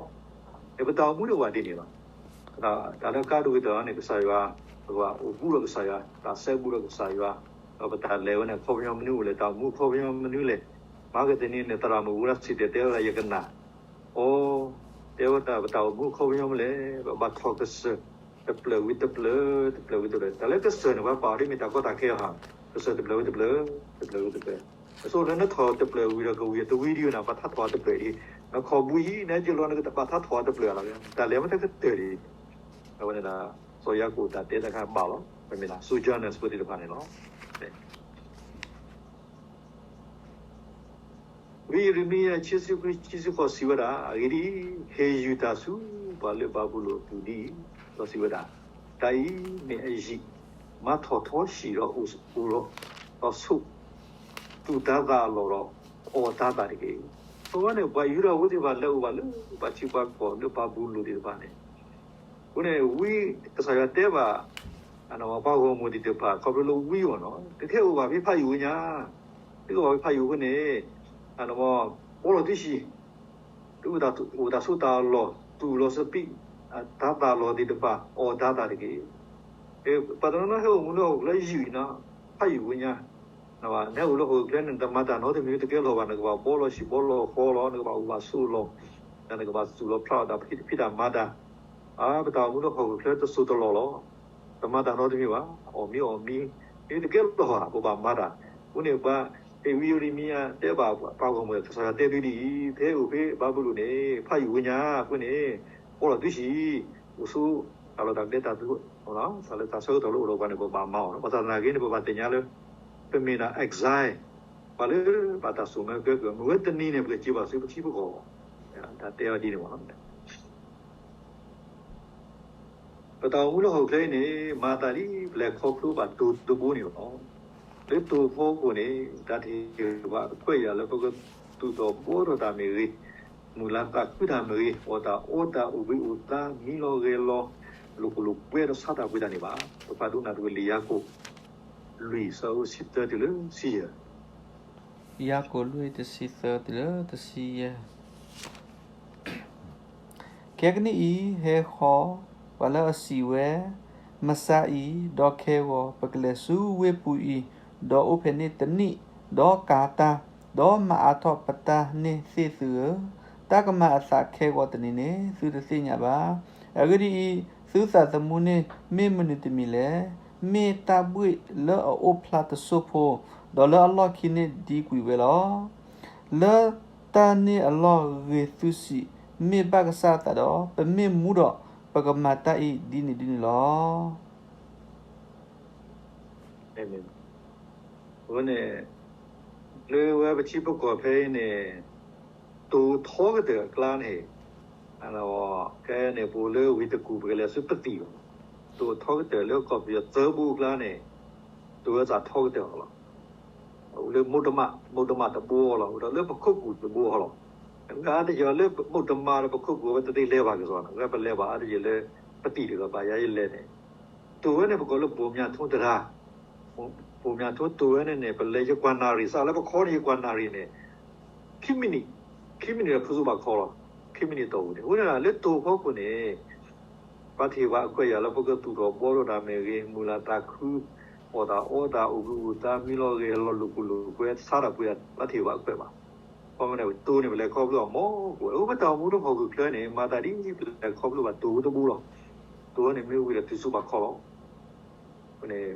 ၤ. ပတၢ်အိၣ်မူဒ်ဝဲဒ်န့ၣ်လီၤ. တၢ်လၢကါဒိၣ်ကတၢၢ်န့ၣ် ကစၢ်ယွၤ, ပကဘၣ်အိၣ်ဘူးဒီးကစၢ်ယွၤ, တၢ်စဲဘူးဒီးကစၢ်ယွၤ, ဒီးပတၢ်လဲၤဝဲန့ၣ် အခီပညီမနုၤအိၣ်လဲၣ်, တၢ်အိၣ်မူအခီပညီမနုၤလဲၣ်. မဟါကတနံၤန့ၣ် သရၣ်မုၣ်ဝဲဒၣ်စံၣ်တဲၤတဲဝဲဒၣ်ယကနၣ်, အိ, တဲဝဲဒၣ်ပတၢ်အိၣ်မူအခီပညီမနုၤလဲၣ်, ပဘၣ်ထီၣ်ကစၢၢ် တဖျၢၣ်ဝံၤတဖျၢၣ်, တဖျၢၣ်ဝံၤတဖျၢၣ်. တၢ်လၢကစၢၢ်န့ၣ် ပှၤပာ်အီၤဒ်မ့ၢ်တၢ်ကီတၢ်ခဲအီၤဧါ, ကစၢၢ်တဖျၢၣ်ဝံၤတဖျၢၣ်, တဖျၢၣ်ဝံၤတဖျၢၣ်. အဆိလၢနထီၣ်တဖျၢၣ်ဝံၤဒီးကဝံၤတဝံၤဒံးဝဲန့ၣ် ပှၤထါထီၣ်အီၤတဖျၢၣ်ဒံး, နခီၣ်ဘှံးအံၤ နဟဲက့ၤလီၤ နကဘၣ်ထါထီၣ်အီၤတဖျၢၣ်လီၤ. တၢ်လဲၤမ့ၢ်တကတၢၢ်ဒံး, အဝဲန့ၣ်ဒီး စီၤယၤကိာ်တၢ်တဲတခါဘၣ်လီၤ. ပမ့ၢ်ဒၣ် sojourners ဖိသ့ၣ်တဖၣ်န့ၣ်လီၤ. ဝံယံးရမံယၤ ခံဆံခွံ ခံဆံဃိး စံးဝဲဒၣ်, အဂ့ၢ်ဒ်အံၤ, ဟ့ၣ်ယုၢ်တၢ်ဆူပှၤလၢဘၤဘူလိၣ်အပူၤဒ်အံၤ, ဒီးစံးဝဲဒၣ်, တၢ်အံၤမ့ၢ်အယံာ်, မၤထီၣ်ထီဆံးဒီးအိၣ်ဒီးဆိး, သူၣ်တၤသၣ်အလီၢ်ဒီး အီၣ်တၤသၣ်တက့ၢ်. အဝဲန့ၣ် ပှၤယူဒၤဖိသ့ၣ်တဖၣ်လဲၤအိၣ်ဘၣ်လၢပှၤထံပှၤကီၢ်လၢဘၤဘူလိၣ်သ့ၣ်တဖၣ်န့ၣ်, အဃိန့ၣ် ဝံကစၢ်ယွၤတဲဘၣ် ပှၤဂီၢ်မုၢ်သ့ၣ်တဖၣ် ခီဖျိလၢဝံအီၤနီၤ, တဟဲအိၣ်ဘၣ်ဖဲဖးယံာ်ဝဲညါ, တဟဲအိၣ်ဘၣ်ဖဲဖးယံာ်အဃိန့ၣ်, ဘီလီၤသုဆံး, တအိၣ်တၢ်ဆိးတၢ်လီၢ်, သူၣ်လီၤစပံး, တၤသၣ်လီၢ်သ့ၣ်တဖၣ် အီၣ်တၤသၣ်တက့ၢ်. ပှၤတနီၤနီၤဟဲအိၣ်မူလၢဟီၣ်ခိၣ်ချၢယံာ်အံၤနီၤ, ဖးယံာ်ဝဲညါ နဟဲအိၣ်လၢဟီၣ်ခိၣ်ချၢန့ၣ် နတမၤတၢ်နီတမံၤ တကဲလီၤဘၣ်, နကဘၣ်ဘီလီၤဆံးဘီလီၤဃီလီၤ, နကဘၣ်အိၣ်ဘၣ်ဆိးလီၤ, နကဘၣ်သူၣ်လီၤဖျးလီၤတၢ်ဖံးတၢ်မၤတၢ်, ပတၢ်အိၣ်မူလၢဟီၣ်ခိၣ်ချၢတစိၢ်တလီၢ်လီၤ. တမၤတၢ်နီတမံၤဘၣ်, အီၣ်မံအီၣ်မံ, မ့ၢ်တကဲလီၤဘၣ် ပဘၣ်မၤတၢ်. အဃိန့ၣ် ပှၤ ဝံယံးရမံယၤတဲဘၣ်ပှၤဂီၢ်မုၢ် ကစၢ်ယွၤတဲသုဒ်အံၤ, ဖဲအိၣ်ဖဲဘၤဘူလိၣ်န့ၣ် ဖးယံာ်ဝဲညါအဃိန့ၣ်, ဘီလီၤသုဆံး, အိၣ်ဆိး, တၢ်လီၢ်တၢ်ကျဲတၢ်သူ တၢ်လၢတၢ်ဆၢကတီၢ်လၢအိၣ်ဒီးပှၤန့ၣ် ပဘၣ်မၤအီၤ, ဘၣ်ဆၣ်သနာ်က့န့ၣ် ပဘၣ်သ့ၣ်ညါလၢ ပမ့ၢ်ဒၣ် exile, ပှၤလၢဘၣ်တၢ်စိာ်မၢကဲကၢၢ်, မ့ၢ်ဝဲတနံၤန့ၣ် ပကစံးဘၣ်ဆူပထံပကီၢ်, တၢ်တဲအီၤဒ်န့ၣ်မ့ၢ် ပတၢ်အိၣ်မူလၢဟီၣ်ခိၣ်ချၢအံၤန့ၣ် မၤသးဒ်ပလဲၤခီဖျိဘၣ်တိၤတဘိန့ၣ်လီၤ. လၢတိၤဖီခိၣ်န့ၣ် တၢ်ထံၣ်ဘၣ်အခွဲးယာ်လၢပကသူၣ်ထီၣ်ဘှီထီၣ်တၢ်မ့ၢ်ဂ့ၤ, မုာ်လၤသးခုတၢ်မ့ၢ်ဂ့ၤ, အီၣ်တၢ်အီတၢ်အိၣ်ဘှံးအိၣ်သါ မံလီၤဂဲၤလီၤ, လိာ်ခိၣ်လိာ်ကွဲဒီးဆါတၢ်ပှ့ၤတၢ်န့ၣ်ဘၣ်. ပဖးဒိကနၣ်သကိးလံာ်ယၤကိာ် လွံၢ် ဆၢဖိတဆံသၢတုၤလၢတဆံယဲၢ် ယၤကိာ်လွံၢ်တဆံသၢတုၤလၢတဆံယဲၢ်. ခဲကနံၣ်အံၤဟဲဃီၤ, ပှၤလၢအစံးဝဲ, မစါအံၤ, ဒီးခဲဂီၤပကလဲၤဆူဝ့ၢ်ပူၤအံၤ, ဒီးအိၣ်ဖဲန့ၣ်တနံၣ်, ဒီးကၤတၢ်, ဒီးမၤအါထီၣ်ပတၢ်န့ၣ်သ့ၣ်သုဧၢ, တၢ်ကမၤအသးခဲဂီၤတနံၤန့ၣ် သုတသ့ၣ်ညါဘၣ်. အဂ့ၢ်ဒ်အံၤ, သုသးသမူန့ၣ်မ့ၢ်မနုၤတမံၤလဲၣ်. မ့ၢ်တၢ်ဘှ့ၣ်လၢအအိၣ်ဖျါတစိၢ်ဖိ, ဒီးလၢအလီၢ်ခံန့ၣ်ဒံကွံာ်ဝဲလီၤ. လၢတၢ်န့ၣ်အလီၢ်ဂ့ၤသုစံး, မ့ၢ်ဘၣ်ကစၢ်အသးဒီး, ပမ့ၢ်မူဒီး, ပကမၤတၢ်အံၤဒ်န့ၣ်ဒ်န့ၣ်လီၤ. အဃိန့ၣ်, လၢဝဲပထံပကီၢ်ဖဲအံၤန့ၣ်, တိၤထီကတၢၢ်အကျါန့ၣ်, ခဲန့ၣ် ပအိၣ်လၢဝ့ၢ်တကူၣ် ပကလဲၤဆူပသံၣ်လီၤ. တိၤထီကတၢၢ်လၢကီၢ်ပယီၤသၢဘိအကျါန့ၣ်, တိၤဝဲသးထီကတၢၢ်လီၤ. အိၣ်လၢမိတမၣ်, မိတမၣ်တဘိလီၤ, အိၣ်ဒီးလၢပခိၣ်ကူၣ်တဘိလီၤ. အါတက့ၢ်လၢမိတမၣ်ဒီးပခိၣ်ကူၣ် ဝဲတသ့လဲၤဘၣ်ကစီၣ်န့ၣ်, ဝဲပလဲၤဘၣ်အါတက့ၢ်လၢပသံၣ်တဂၤဘၣ်ယၤယလဲၤန့ၣ်, တိၤဝဲန့ၣ် ပကိးလၢဘိၣ်မၠးထိတရါ, ဘိၣ်မၠးထိတိၤဝဲန့ၣ်န့ၣ် ပလဲၤယကွၢ်နၣ်ရံၣ် စးလၢပခီန့ၣ်ယကွၢ်နၣ်ရံၣ်န့ၣ်, ခံမံးနံး, ခံမံးနံးဒီးဖုးစိဘၣ်ခီလီၤ. ခံမံးနံးတီၢ်ပူၤန့ၣ် အဃိန့ၣ် လၢတိၤဖီခိၣ်န့ၣ် ပှၤထံၣ်ဘၣ်အခွဲးယာ်လၢပကသူၣ်ထီၣ်ဘှီထီၣ်တၢ်မ့ၢ်ဂ့ၤ, မုာ်လၤသးခု, အီၣ်တၢ်အီတၢ် အိၣ်ဘှံးအိၣ်သါ မံလီၤဂဲၤလီၤ လိာ်ခိၣ်လိာ်ကွဲ ဆါတၢ်ပှ့ၤတၢ် ပှၤထံၣ်ဘၣ်အခွဲးဘၣ်. ခီမ့ၢ်န့ၣ် တိၤန့ၣ် ပလဲၤခီဖျိအီၤမီၢ်ကိၣ်, အဃိပတၢ်အိၣ်မူလၢဟီၣ်ခိၣ်ချၢန့ၣ် မၤသးဒ်ပလဲၤခီဖျိဘၣ်တိၤတဘိလီၤ. တိၤဝဲန့ၣ်မ့ၢ်ဝံၤဒီးတုၤဆူဘၣ်ခီလီၤ. အဃိန့ၣ်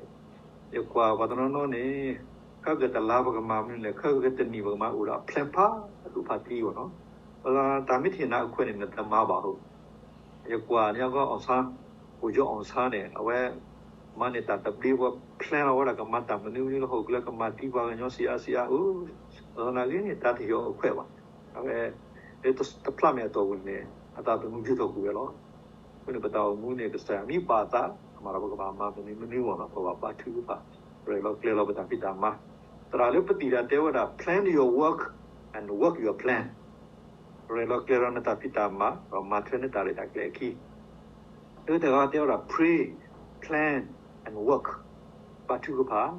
ယကွၢ်ပှၤတနီၤနီၤန့ၣ် ခဲကတလါပကမၤမနုၤလဲၣ်, ခဲကတနံၣ်ပကမၤ အိၣ်ဒီးအ plan ဖးဒိၣ်ဖးထီဘၣ်နီၤ. တၢ်မ့ၢ်ထံၣ်နၤအခွဲးန့ၣ် နတမၤဘၣ်အဃိ, ယကွၢ်န့ၣ်ကီး အီၣ်ဆါ, အိၣ်ကၠီအီၣ်ဆါန့ၣ် အဝဲ မၤန့ၢ်တၢ်တဘျ့ ပှၤ plan လီၤဝဲဒၣ် ကမၤတၢ်မနုၤမနုၤလၢဟီၣ်ခိၣ်ချၢ ကမၤသံပှၤကညီစံးအါစံးအါဧၢ, သနာ်က့န့ၣ် တၢ်တဟ့ၣ်အီၤအခွဲးဘၣ်. အဝဲ တဖျးမဲာ်အတီၢ်ပူၤန့ၣ် အသးသမူဒုးထီၣ်ကွံာ်ဝဲလီၤ. အဃိန့ၣ် ပတၢ်အိၣ်မူန့ၣ် ကစၢ်ယွၤမ့ၢ်ပာ်သး မၤဒီးပကဘၣ်မၤမနုၤမနုၤအဂီၢ်နီၤ, ပဘၣ်ဘါထုကဖၣ် ရဲၣ်လီၤကျဲၤလီၤပတၢ်ဖံးတၢ်မၤ. သရၣ်လၢပသံၣ်တၢ်တဲဝဲဒၣ် plan your work and work your plan. ရဲၣ်လီၤကျဲၤလီၤနတၢ်ဖံးတၢ်မၤ ဒီးမၤထွဲနတၢ်ရဲၣ်တၢ်ကျဲၤအခံ, လၢတၢ်ဂၤတဲဝဲဒၣ် pray, plan and work, ဘါထုကဖၣ်,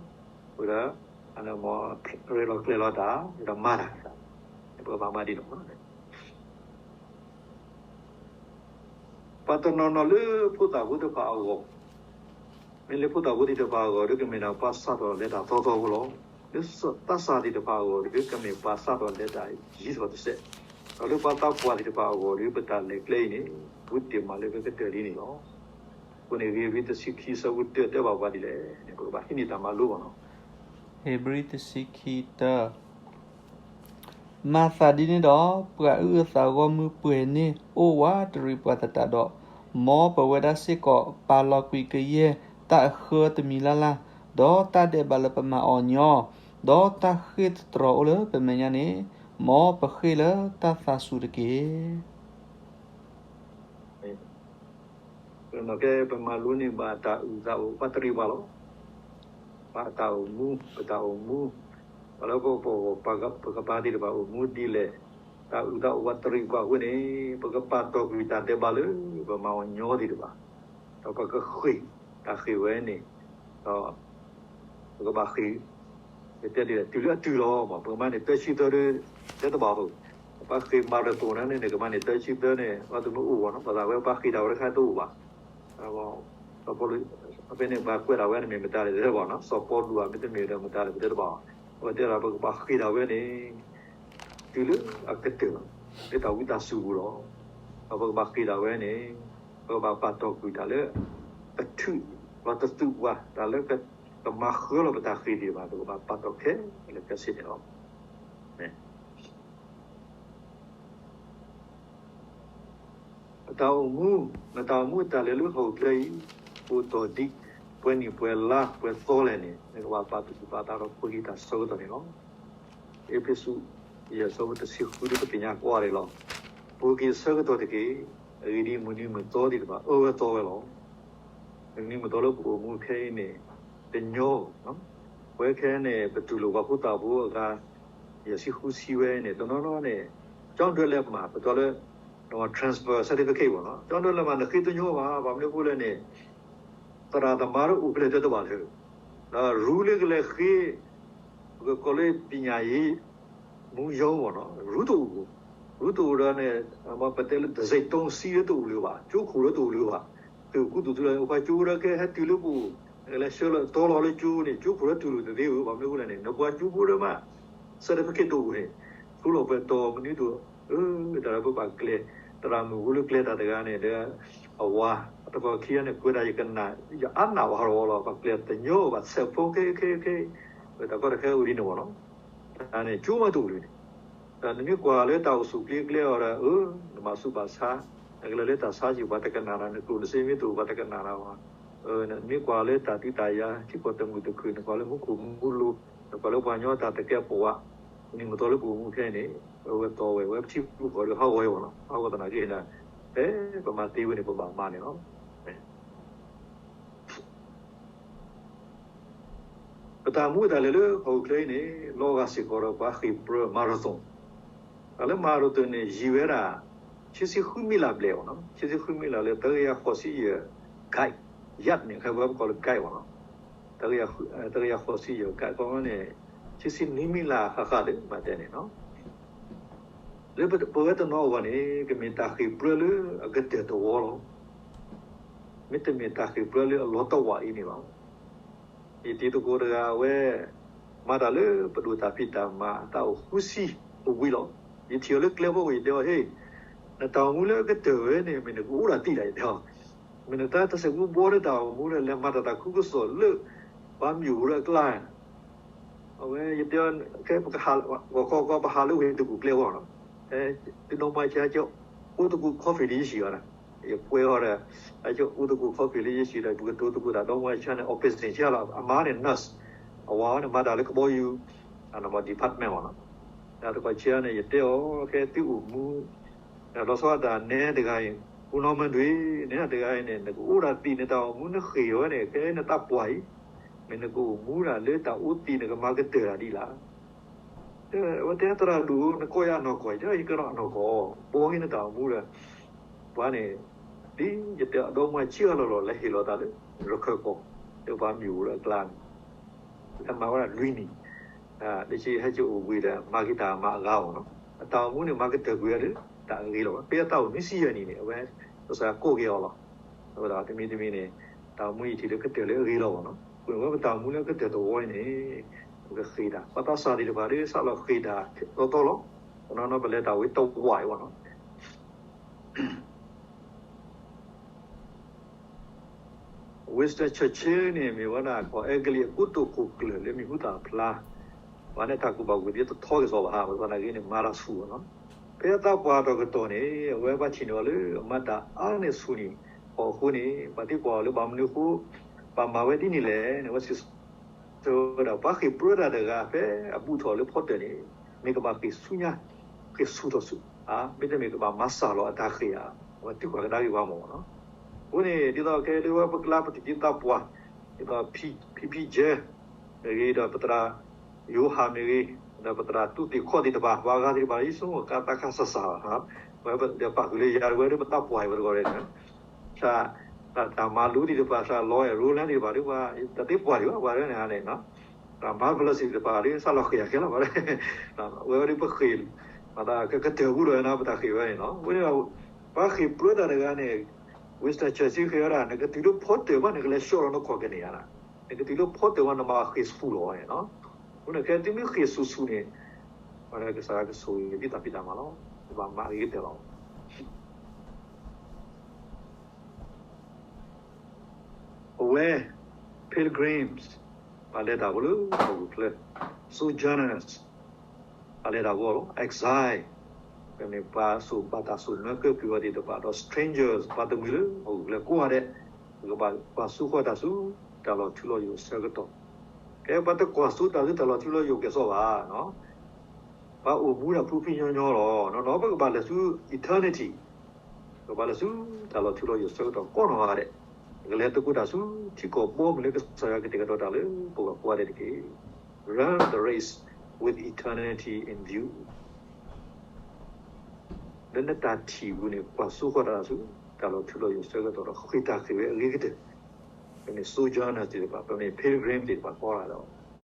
ဝဲဒီး ရဲၣ်လီၤကျဲၤလီၤတၢ် ဒီးမၤတၢ်, ပကဘၣ်မၤဒ်န့ၣ်လီၤ. ပှၤတနီၤနီၤလၢဖိသၣ်ဖိတဖၣ်အဂီၢ်, မ့ၢ်လၢဖိသၣ်ဖိသ့ၣ်တဖၣ်အဂီၢ်ဒီး ကမ့ၢ်ဒၣ်ပှၤစးထီၣ်လဲၤတၢ်သီသီဖိလီၤ. လၢသးစၢ်သ့ၣ်တဖၣ်အဂီၢ်ဒီး ကမ့ၢ်ပှၤစးထီၣ်လဲၤတၢ်ယံၤထီၣ်တစဲး, ဒီးလၢပှၤသးပှၢ်သ့ၣ်တဖၣ်အဂီၢ်ဒီး ပတၢ်လဲၤကျဲအံၤန့ၣ် ဝံတ့ၢ်မးလၢပကတၢၢ်လံန့ၣ်လီၤ. အဃိန့ၣ် ဧ့ၤဘြံၤတဆံခံ အဆၢဖိတၢ တဲဘၣ်ပှၤဒ်လဲၣ်န့ၣ် ပကဘၣ်ဟံးန့ၢ်တၢ်မၤလိဘၣ်နီၤ. ဧ့ၤဘြံၤတဆံခံ တၢ, မၤသးဒ်န့ၣ်ဒီး ပှၤအုၣ်အသးဂီၢ်မုၢ်ပှဲၤန့ၣ် အိၣ်ဝးတရံးပှၤသတးဒီး, မ်ပဝဲဒၣ်စ့ၢ်ကီး ပာ်လီၤကွံာ်ကယဲၢ်တၢ်အဃၢတမံၤလၢ်လၢ်, ဒီးတၢ်ဒဲးဘးလၢပမၤအီၤညီ, ဒီးတၢ်ဃ့ၢ်သတြီၤအိၣ်လၢပမဲာ်ညါန့ၣ်, မ်ပဃ့ၢ်လၢတၢ်သးစူၤတက့ၢ်. ကဲ ပမၤလိန့ၢ်ဘၣ်တၢ်အုၣ်သးအိၣ် ပှၤတရံးပှၤလီၤ. ပတၢ်အိၣ်မူ, ပတၢ်အိၣ်မူ, ပှၤလၢပဂီၢ် ပကပၤသ့ၣ်တဖၣ်အိၣ်မူဒ်လဲၣ်, တၢ်အုၣ်သးအိၣ် ပှၤတရံးပှၤအဃိန့ၣ် ပကပာ်တီၢ်ကွံာ်တၢ်ဒဲးဘးလၢပမၤအီၤညီသ့ၣ်တဖၣ်, ဒီးပကဃ့ၢ်တၢ်ဃ့ၢ်ဝဲန့ၣ်, ဒီး ပကဘၣ်ဃ့ၢ်, ပတဲဒ်လဲၣ် တုၤလၢအတုၤလီၤ. ပကမၤန့ၢ်သၢဆံသၢဒီး တဲတဘၣ်အဃိ, ပှၤဃ့ၢ်မၤရသိၣ်န့ၣ်န့ၣ် ကမၤန့ၢ်သၢဆံသၢန့ၣ် ပှၤတမ့ၢ်အိၣ်ဘၣ်နီၤ, ပှၤသးဝဲပှၤဃ့ၢ်တၢ်ဝဲတခါတအိၣ်ဘၣ်. စီၤပီလူး ဖဲန့ၣ် ပှၤကွဲးတၢ်ဝဲန့ၣ်မ့ၢ်မတၤလဲၣ်တဲတဘၣ်နီၤ, စီၤပီလူးဧါမ့တမ့ၢ်ဒီးမတၤလဲၣ်ပတဲတဘၣ်. အဝဲတဲဒၣ်ပကဘၣ်ဃ့ၢ်တၢ်ဝဲန့ၣ် တုၤလၢအကတၢၢ်လီၤ, လၢတၢ်ဝံသးစူၤပူၤလီၤ. ဒီးပကဘၣ်ဃ့ၢ်တၢ်ဝဲန့ၣ် ပကဘၣ်ပာ်တီၢ်ကွံာ်တၢ်လၢ တထုးလီၤတသုးပှၤ တၢ်လၢကမၤဃၢလီၤပတၢ်ဃ့ၢ်သ့ၣ်တဖၣ် ပကဘၣ်ပာ်တီၢ်ခဲလၢာ်ခဲဆ့န့ၣ်လီၤ. ပတၢ်အိၣ်မူ, နတၢ်အိၣ်မူတၢ်လဲၤလၢဟီၣ်ခိၣ်ချၢအံၤ အိၣ်တီၢ်ဒံး ပှဲၤနံၣ်ပှဲၤလါပှဲၤသီလဲၣ်န့ၣ် နကဘၣ်ပာ်သူၣ်ပာ်သးဒီးပှ့ၤက့ၤတၢ်ဆၢကတီၢ်န့ၣ်လီၤ. အ့းဖ့းစူး ယဲၢ် အဆၢဖိတဆံဃုဒီး ပသ့ၣ်ညါကွၢ်ဒံးလီၤ. ပှ့ၤက့ၤဆၢကတီၢ်တက့ၢ်. အဂ့ၢ်ဒ်အံၤ, မုၢ်နံၤမုၢ်သီသ့ၣ်တဖၣ် အၢဝဲသီဝဲလီၤ. မုၢ်နံၤမုၢ်သီလၢပအိၣ်မူခဲအံၤန့ၣ် တညီ, ပဝဲခဲအံၤန့ၣ် ပတူၢ်လိာ်ပှၤဖိသၣ်ဖိအဂၤ ယဲၢ်ဆံဃုဆံဝဲန့ၣ် တနီၤနီၤန့ၣ် ကၠီဒွဲလဲမး ပတဲလၢ transfer certificate ဘၣ်နီၤ, ကၠီဒွဲလဲမး နဃ့တညီဘၣ်, ဘၣ်မနုၤအဃိလဲၣ်န့ၣ် သရၣ်သမါတအိၣ်ဖျဲၣ်တဲတဘၣ်လၢၤ, ဒီးရူလၢကလဲၤဃ့ ပကကိးလၢ ပညာရေးမှူးရုံး ဘၣ်နီၤ, ရူတအိၣ်, ရူတအိၣ်ဒီးန့ၣ် ပတဲလၢ တံဆိပ်တုံး စံးလၢတအိၣ်လၢၤဘၣ်, ကၠိခိၣ်လၢတအိၣ်လၢၤဘၣ်, သုးကူသုးသီလၢ ပှၤကၠိဒီးကဟဲတုၤလၢပအိၣ်, လဲၤဆှၢလီၤတီလီၤလၢကၠိန့ၣ် ကၠိခိၣ်လၢတုၤလီၤတသ့ဧၢ, ဘၣ်မနုၤအဃိလဲၣ်န့ၣ် နပှၤကၠိဖိဒီးမး certificate တအိၣ်န့ၣ် ဃုလီၤပှဲၤတီၤမနုၤတအိၣ်, တၢ်လၢပဘၣ်ကျဲၤ သရၣ်မုၣ်ဖိလၢကျဲၤတၢ်တဂၤန့ၣ်ဒီး အဝၤ အတကီၢ်ခံဂၤန့ၣ် ကွဲးတၢ်ယကနၣ် ယအါနၢ်ဝဲဟီၣ်လီၤ, ပှၤကျဲၤတညီဘၣ် ဆဲးဖိခဲခဲခဲ, တၢ်ကီတၢ်ခဲအိၣ်ဒ်န့ၣ်ဘၣ်နီၤ, တၢ်န့ၣ်ကၠိမးတအိၣ်လၢၤန့ၣ်, တၢ်နမ့ၢ်ကွၢ်လၢတၢ်အိၣ်ဆူၣ်ချ့ကျဲအီၤဒီး အၢ နဘၣ်ဆူးဘၣ်ဆါ, နကလဲၤလၢတၢ်ဆါဟံၣ် ပှၤတကနၣ်နၤ, နကျိၣ်နစ့မ့ၢ်တအိၣ် ပှၤတကနၣ်နၤဘၣ်, နမ့ၢ်ကွၢ်လၢတၢ်ဒုးတၢ်ယၤ ထံကီၢ်တမုာ်တခုၣ်, နကွၢ်လၢမူခိၣ်မူလိၤ, နကွၢ်လၢပှၤကညီတၢ်တကဲပိာ်ဘၣ်, မုၢ်နံၤမုၢ်သီလၢပအိၣ်မူခဲအံၤန့ၣ် အဝဲသီဝဲ ဝဲပထံပကီၢ်ဒီးဟးဂီၤအံၤဘၣ်နီၤ, ဟးဂီၤသနာ်က့ဒီး ဖဲပမၤသ့ဝဲန့ၣ် ပဘၣ်မၤန့ၣ်လီၤ. ပတၢ်မူအတၢ်လဲၤလၢဟီၣ်ခိၣ်ချၢအံၤန့ၣ် လီၤဂာ်စ့ၢ်ကီးဒီးပှၤဃ့ၢ်ပြၢ marathon, တၢ်လၢ marathon န့ၣ် ယံာ်ဝဲဒၣ် ခံဆံဃုမံလၢ်ဘျဲၣ်ဘၣ်နီၤ, ခံဆံဃုမံလၢ်လၢ သၢကယၤဃိးဆံယဲၢ် guide, yard န့ၣ် ခဲဝဲပကိးလၢ guide ဘၣ်နီၤ, သၢကယၤဃိးဆံယဲၢ် guide ခီန့ၣ် ခံဆံနွံမံလၢ်ဃၣ်ဃၣ်ဒီး မၤတဲန့ၣ်နီၤ လၢပဝဲတနီၤအဂီၢ်န့ၣ် ကမ့ၢ်တၢ်ဃ့ၢ်ပြၢလၢအကတၢၢ်တဝီလီၤ. မ့တမ့ၢ်တၢ်ဃ့ၢ်ပြၢလၢအလီၤတဝၢ်အံၤန့ၣ်ဘၣ်. ယတံၤသကိးတဂၤအဝဲ မၤတၢ်လၢပဒိၣ်တၢ်ဖံးတၢ်မၤအသးအိၣ်ဃုဆံအဝံၤလီၤ. ယထံၣ်အီၤလၢကျဲဖိအံၤ ယတဲအီၤ ဟ့ၣ်, နတၢ်အိၣ်မူလၢအကတၢၢ်ဝဲန့ၣ် မ့ၢ်နကအိၣ်ဒၣ်သံဒၣ် ယတဲအီၤ, မ့ၢ်နတၢ်တစဲးမူဘီလၢတၢ်အိၣ်မူလၢလဲၤမၤတၢ်သးခုကစီၣ်လၢ ပှၤမ့ၢ်အိၣ်လၢအကျါ အဝဲယတဲအီၤ ခဲပကဟး ဂီၤခီခီပဟးလၢဝ့ၢ်တကူၣ်ကျဲဝဲနီၤ, ဖဲဒုးဒီမါဆါကၠိ အိၣ်တကူၣ် coffee လၢယဟံၣ်အီၤဒီး ယကွဲးအီၤဒီး အကၠိအိၣ်တကူၣ် coffee လၢယဟံၣ်ဒီး ပကတိၤတကူၣ်တၢ်ဒီမါဆါန့ၣ် အီၣ်ပ့းစ့ၣ်ဆါလီၤ အမါန့ၣ် nurse, အဝၤန့ၣ်မၤတၢ်လၢကဘီယူၤ department ဘၣ်နီၤ, တၢ်တခီဆံန့ၣ် ယတဲအီၤ ခဲသုအိၣ်မူ ဒီးလီၤဆီဒၣ်နဲတဂၤအံၤ ပူၤနီၢ်မၤဒွံ နဲတဂၤအံၤန့ၣ် နကအိၣ်ဒၣ်သံး နတၢ်အိၣ်မူနဃ့ၢ်ဝဲန့ၣ် ခဲနတၢ်ပှၢ်အံၤ မ့ၢ်နကအိၣ်မူဒၣ်လၢတၢ်အိၣ်သံး နကမၤကတၢၢ်ဒၣ်ဒ်လဲၣ်. အဝဲတဲ သရၣ်ဒိၣ်ဧၢ, နကိးယၤအနီၢ်ကီၢ်, ယတဲ ယကနီၢ်ကီၢ်, ဘှီက့ၤနတၢ်အိၣ်မူဒီး ပှၤန့ၣ် ဒ်ယတဲအဒီမါဆံးအါလီၤလီၤ လဲၤဟ့ၣ်လီၤသးလၢ ရခၢၣ်ကီၢ် လၢပှၤမ့ၢ်အိၣ်လၢအကျါန့ၣ် မၤဝဲဒၣ်လွံၢ်နံၣ်, လၢဆံဟဲက့ၤအိၣ်ဘှံးဒီး မၤက့ၤတၢ်မၤအဂၤအီၤနီၤ. အတၢ်အိၣ်မူန့ၣ် မၤကတၢၢ်ကွံာ်ဝဲဒီး တၢ်အဂ့ၤလီၤ. ဖဲအသးအိၣ်နွံဆံယဲၢ်နံၣ်န့ၣ် အဝဲ ကစၢ်ယွၤကိးက့ၤအီၤလီၤ. အဝဲဒၣ်တမံၤတမံၤန့ၣ် တၢ်အိၣ်မူအံၤထံၣ်လၢကတၢၢ်လၢအဂ့ၤလီၤဘၣ်နီၤ. အဃိန့ၣ် အဝဲပတၢ်အိၣ်မူလၢကတၢၢ်တဝီအံၤန့ၣ် ပကဃ့ၢ်တၢ်, ပှၤသးစၢ်သ့ၣ်တဖၣ်ဒီး စးလီၤဃ့ၢ်တၢ်တီတီလီၤ. ပနီၤနီၤပလဲၤတၢ်ဝံၤတဝီအံၤဘၣ်နီၤ. Winston Churchill န့ၣ် မ့ၢ်ဝဲဒၣ်ကီၢ်အဲကလံးအကိတိာ်ခိၣ်ကျၢၢ်လၢမံၤဟူသၣ်ဖျါ, ပှၤန့ၣ်တၢ်ကူၣ်ဘၣ်ကူၣ်သ့တထီကစီၣ်ဘၣ်ဟး, ဘၣ်ဆၣ်သနာ်က့န့ၣ် မၤတၢ်ဆူၣ်အီၤနီၤ. ဖဲအသးပှၢ်ထီၣ်ကတီၢ်န့ၣ် အဝဲဘၣ်ထံၣ်န့ၢ်အီၤလၢအမၤတၢ်အါန့ၢ်ဆူၣ်န့ၣ်အဃိန့ၣ် ပှၤသံကွၢ်အီၤလၢဘၣ်မနုၤအဃိ ဘၣ်မၤဝဲဒ်န့ၣ်လဲၣ်န့ၣ် အဝဲစံးဆၢဝဲဒၣ် ပှၤဃ့ၢ်ပြၢတၢ်တဂၤ ဖဲအဘူးထီၣ်လၢဖီတၢၢ်န့ၣ် မ့ၢ်ကဘၣ်ဃ့ၢ်ဆူညါ, ဃ့ၢ်ဆူၣ်ထီၣ်ဆူၣ်, မ့တမ့ၢ်ကဘၣ်မၤစၢ်လီၤအတၢ်ဃ့ၢ်ဧါ, အဝဲသံကွၢ်ကဒါက့ၤပှၤမ့ၢ်နီၤ. အဃိန့ၣ် ဒ်သိးကဲလၢပကျါပသူၣ်က့သးပှၢ်, ဒ်သိး ဖံဖံကဲ မ့ၢ်ဂ့ၤ ဒီးပသရၣ်ယိၤဟၣ်မ့ၢ်ဂ့ၤ, ဒီးပသရၣ်တူၢ်သ့ၣ်ခီၣ်သ့ၣ်တဖၣ် ပှၤဂၤသ့ၣ်တဖၣ် ယဆိကမိၣ်ကသးခါဆးစးဘၣ်, ဝဲဒီးပာ်ဃုာ်လၢယၤတဝဲဒီးပသးပှၢ်အံၤဝဲတဂီၢ်ဒီး သရၣ်တၢ်မၤလိသ့ၣ်တဖၣ် သရၣ်လီၤအဲၣ်ရိလၢသ့ၣ်တဖၣ်ဒီး ပှၤတသ့ပှၢ်ဒံးဘၣ် ပှၤတဂၤန့ၣ်, သရၣ်မၤဖလၢၣ်သ့ၣ်တဖၣ်ဒီး စးလီၤဃ့ၢ်အခဲလၢာ်ဘၣ်, ဝဲဝဲဒီးပဃ့ၢ်, မၤသးကကတၢၢ်ဘူးဒီးဝဲနီၤ ပတၢ်ဃ့ၢ်ဝဲန့ၣ်နီၤ. အဃိန့ၣ်ဒီး ပှၤဃ့ၢ်ပြၢတၢ်တဂၤန့ၣ် Winston Churchill ဃ့ဝဲဒၣ် နကတုၤလၢဖီတၢၢ်ဘၣ် နကလဲၤဆှၢလီၤနခီၣ်ကန့ၢ်ဧါ, နကတုၤလၢဖီတၢၢ်ဘၣ် နဘၣ်ဃ့ၢ်ဆူၣ်လီၤဝဲန့ၣ်နီၤ. အဃိန့ၣ် ခဲသုမ့ၢ်ဃ့ၢ်ဆူၣ်ဆူၣ်န့ၣ် ပှၤကစၢ်ကဆိၣ်ဂ့ၤသုတၢ်ဖံးတၢ်မၤလီၤ, ပဘၣ်မၤအဂ့ၤကတၢၢ်လီၤ. အဝဲ pilgrims ပှၤလဲၤတၢ်ဖိလၢဟီၣ်ခိၣ်ချၢ, sojourners ပှၤလဲၤတၢ်ဖိလီၤ, exile ပမ့ၢ်ပှၤစိာ်ဘၣ်တၢ်စိာ်နၢကၢၢ်ကွံာ်အီၤသ့ၣ်တဖၣ်ဒီး strangers ပှၤတမှံၤလၢဟီၣ်ခိၣ်ချၢကိးဂၤဒဲး, ပကဘၣ်ကွၢ်စိဃီၤတၢ်ဆူ တၢ်လီၤထူလီၤယိာ်အဆၢကတီၢ်, ကဲပှၤတကွၢ်စိတၢ်ဆူတၢ်လီၤထူလီၤယိာ်ကဲၤစီဘၣ် ပှၤအိၣ်မူဒၣ်ဖုဖုညီညီလီၤ. နီၢ်နီၢ် ပကဘၣ်လဲၤဆူ eternity, ပကဘၣ်လဲၤဆူတၢ်လီၤထူလီၤယိာ်ဆၢကတီၢ်ကိးနီၢ်ဂၤဒဲး, ပကလဲၤသကိးတၢ်ဆူထံကီၢ်ဘီမုၢ်လၢကစၢ်ယွၤကတဲာ်ကတီၤတၢ်လၢပဂီၢ်ကိးဂၤဒဲးတက့ၢ်. Run the race with eternity in view. လၢနတၢ်ထံၣ်ပူၤန့ၣ် ကွၢ်စိဃီၤတၢ်ဆူ တၢ်လီၤထူလီၤယိာ်ဆၢကတီၢ်ဒီး ဃ့ၢ်တၢ်ဃ့ၢ်ဝဲအဂ့ၤကတၢၢ်, ပမ့ၢ် sojourner သ့ၣ်တဖၣ်, ပမ့ၢ် pilgrim သ့ၣ်တဖၣ်ကိးဂၤဒဲး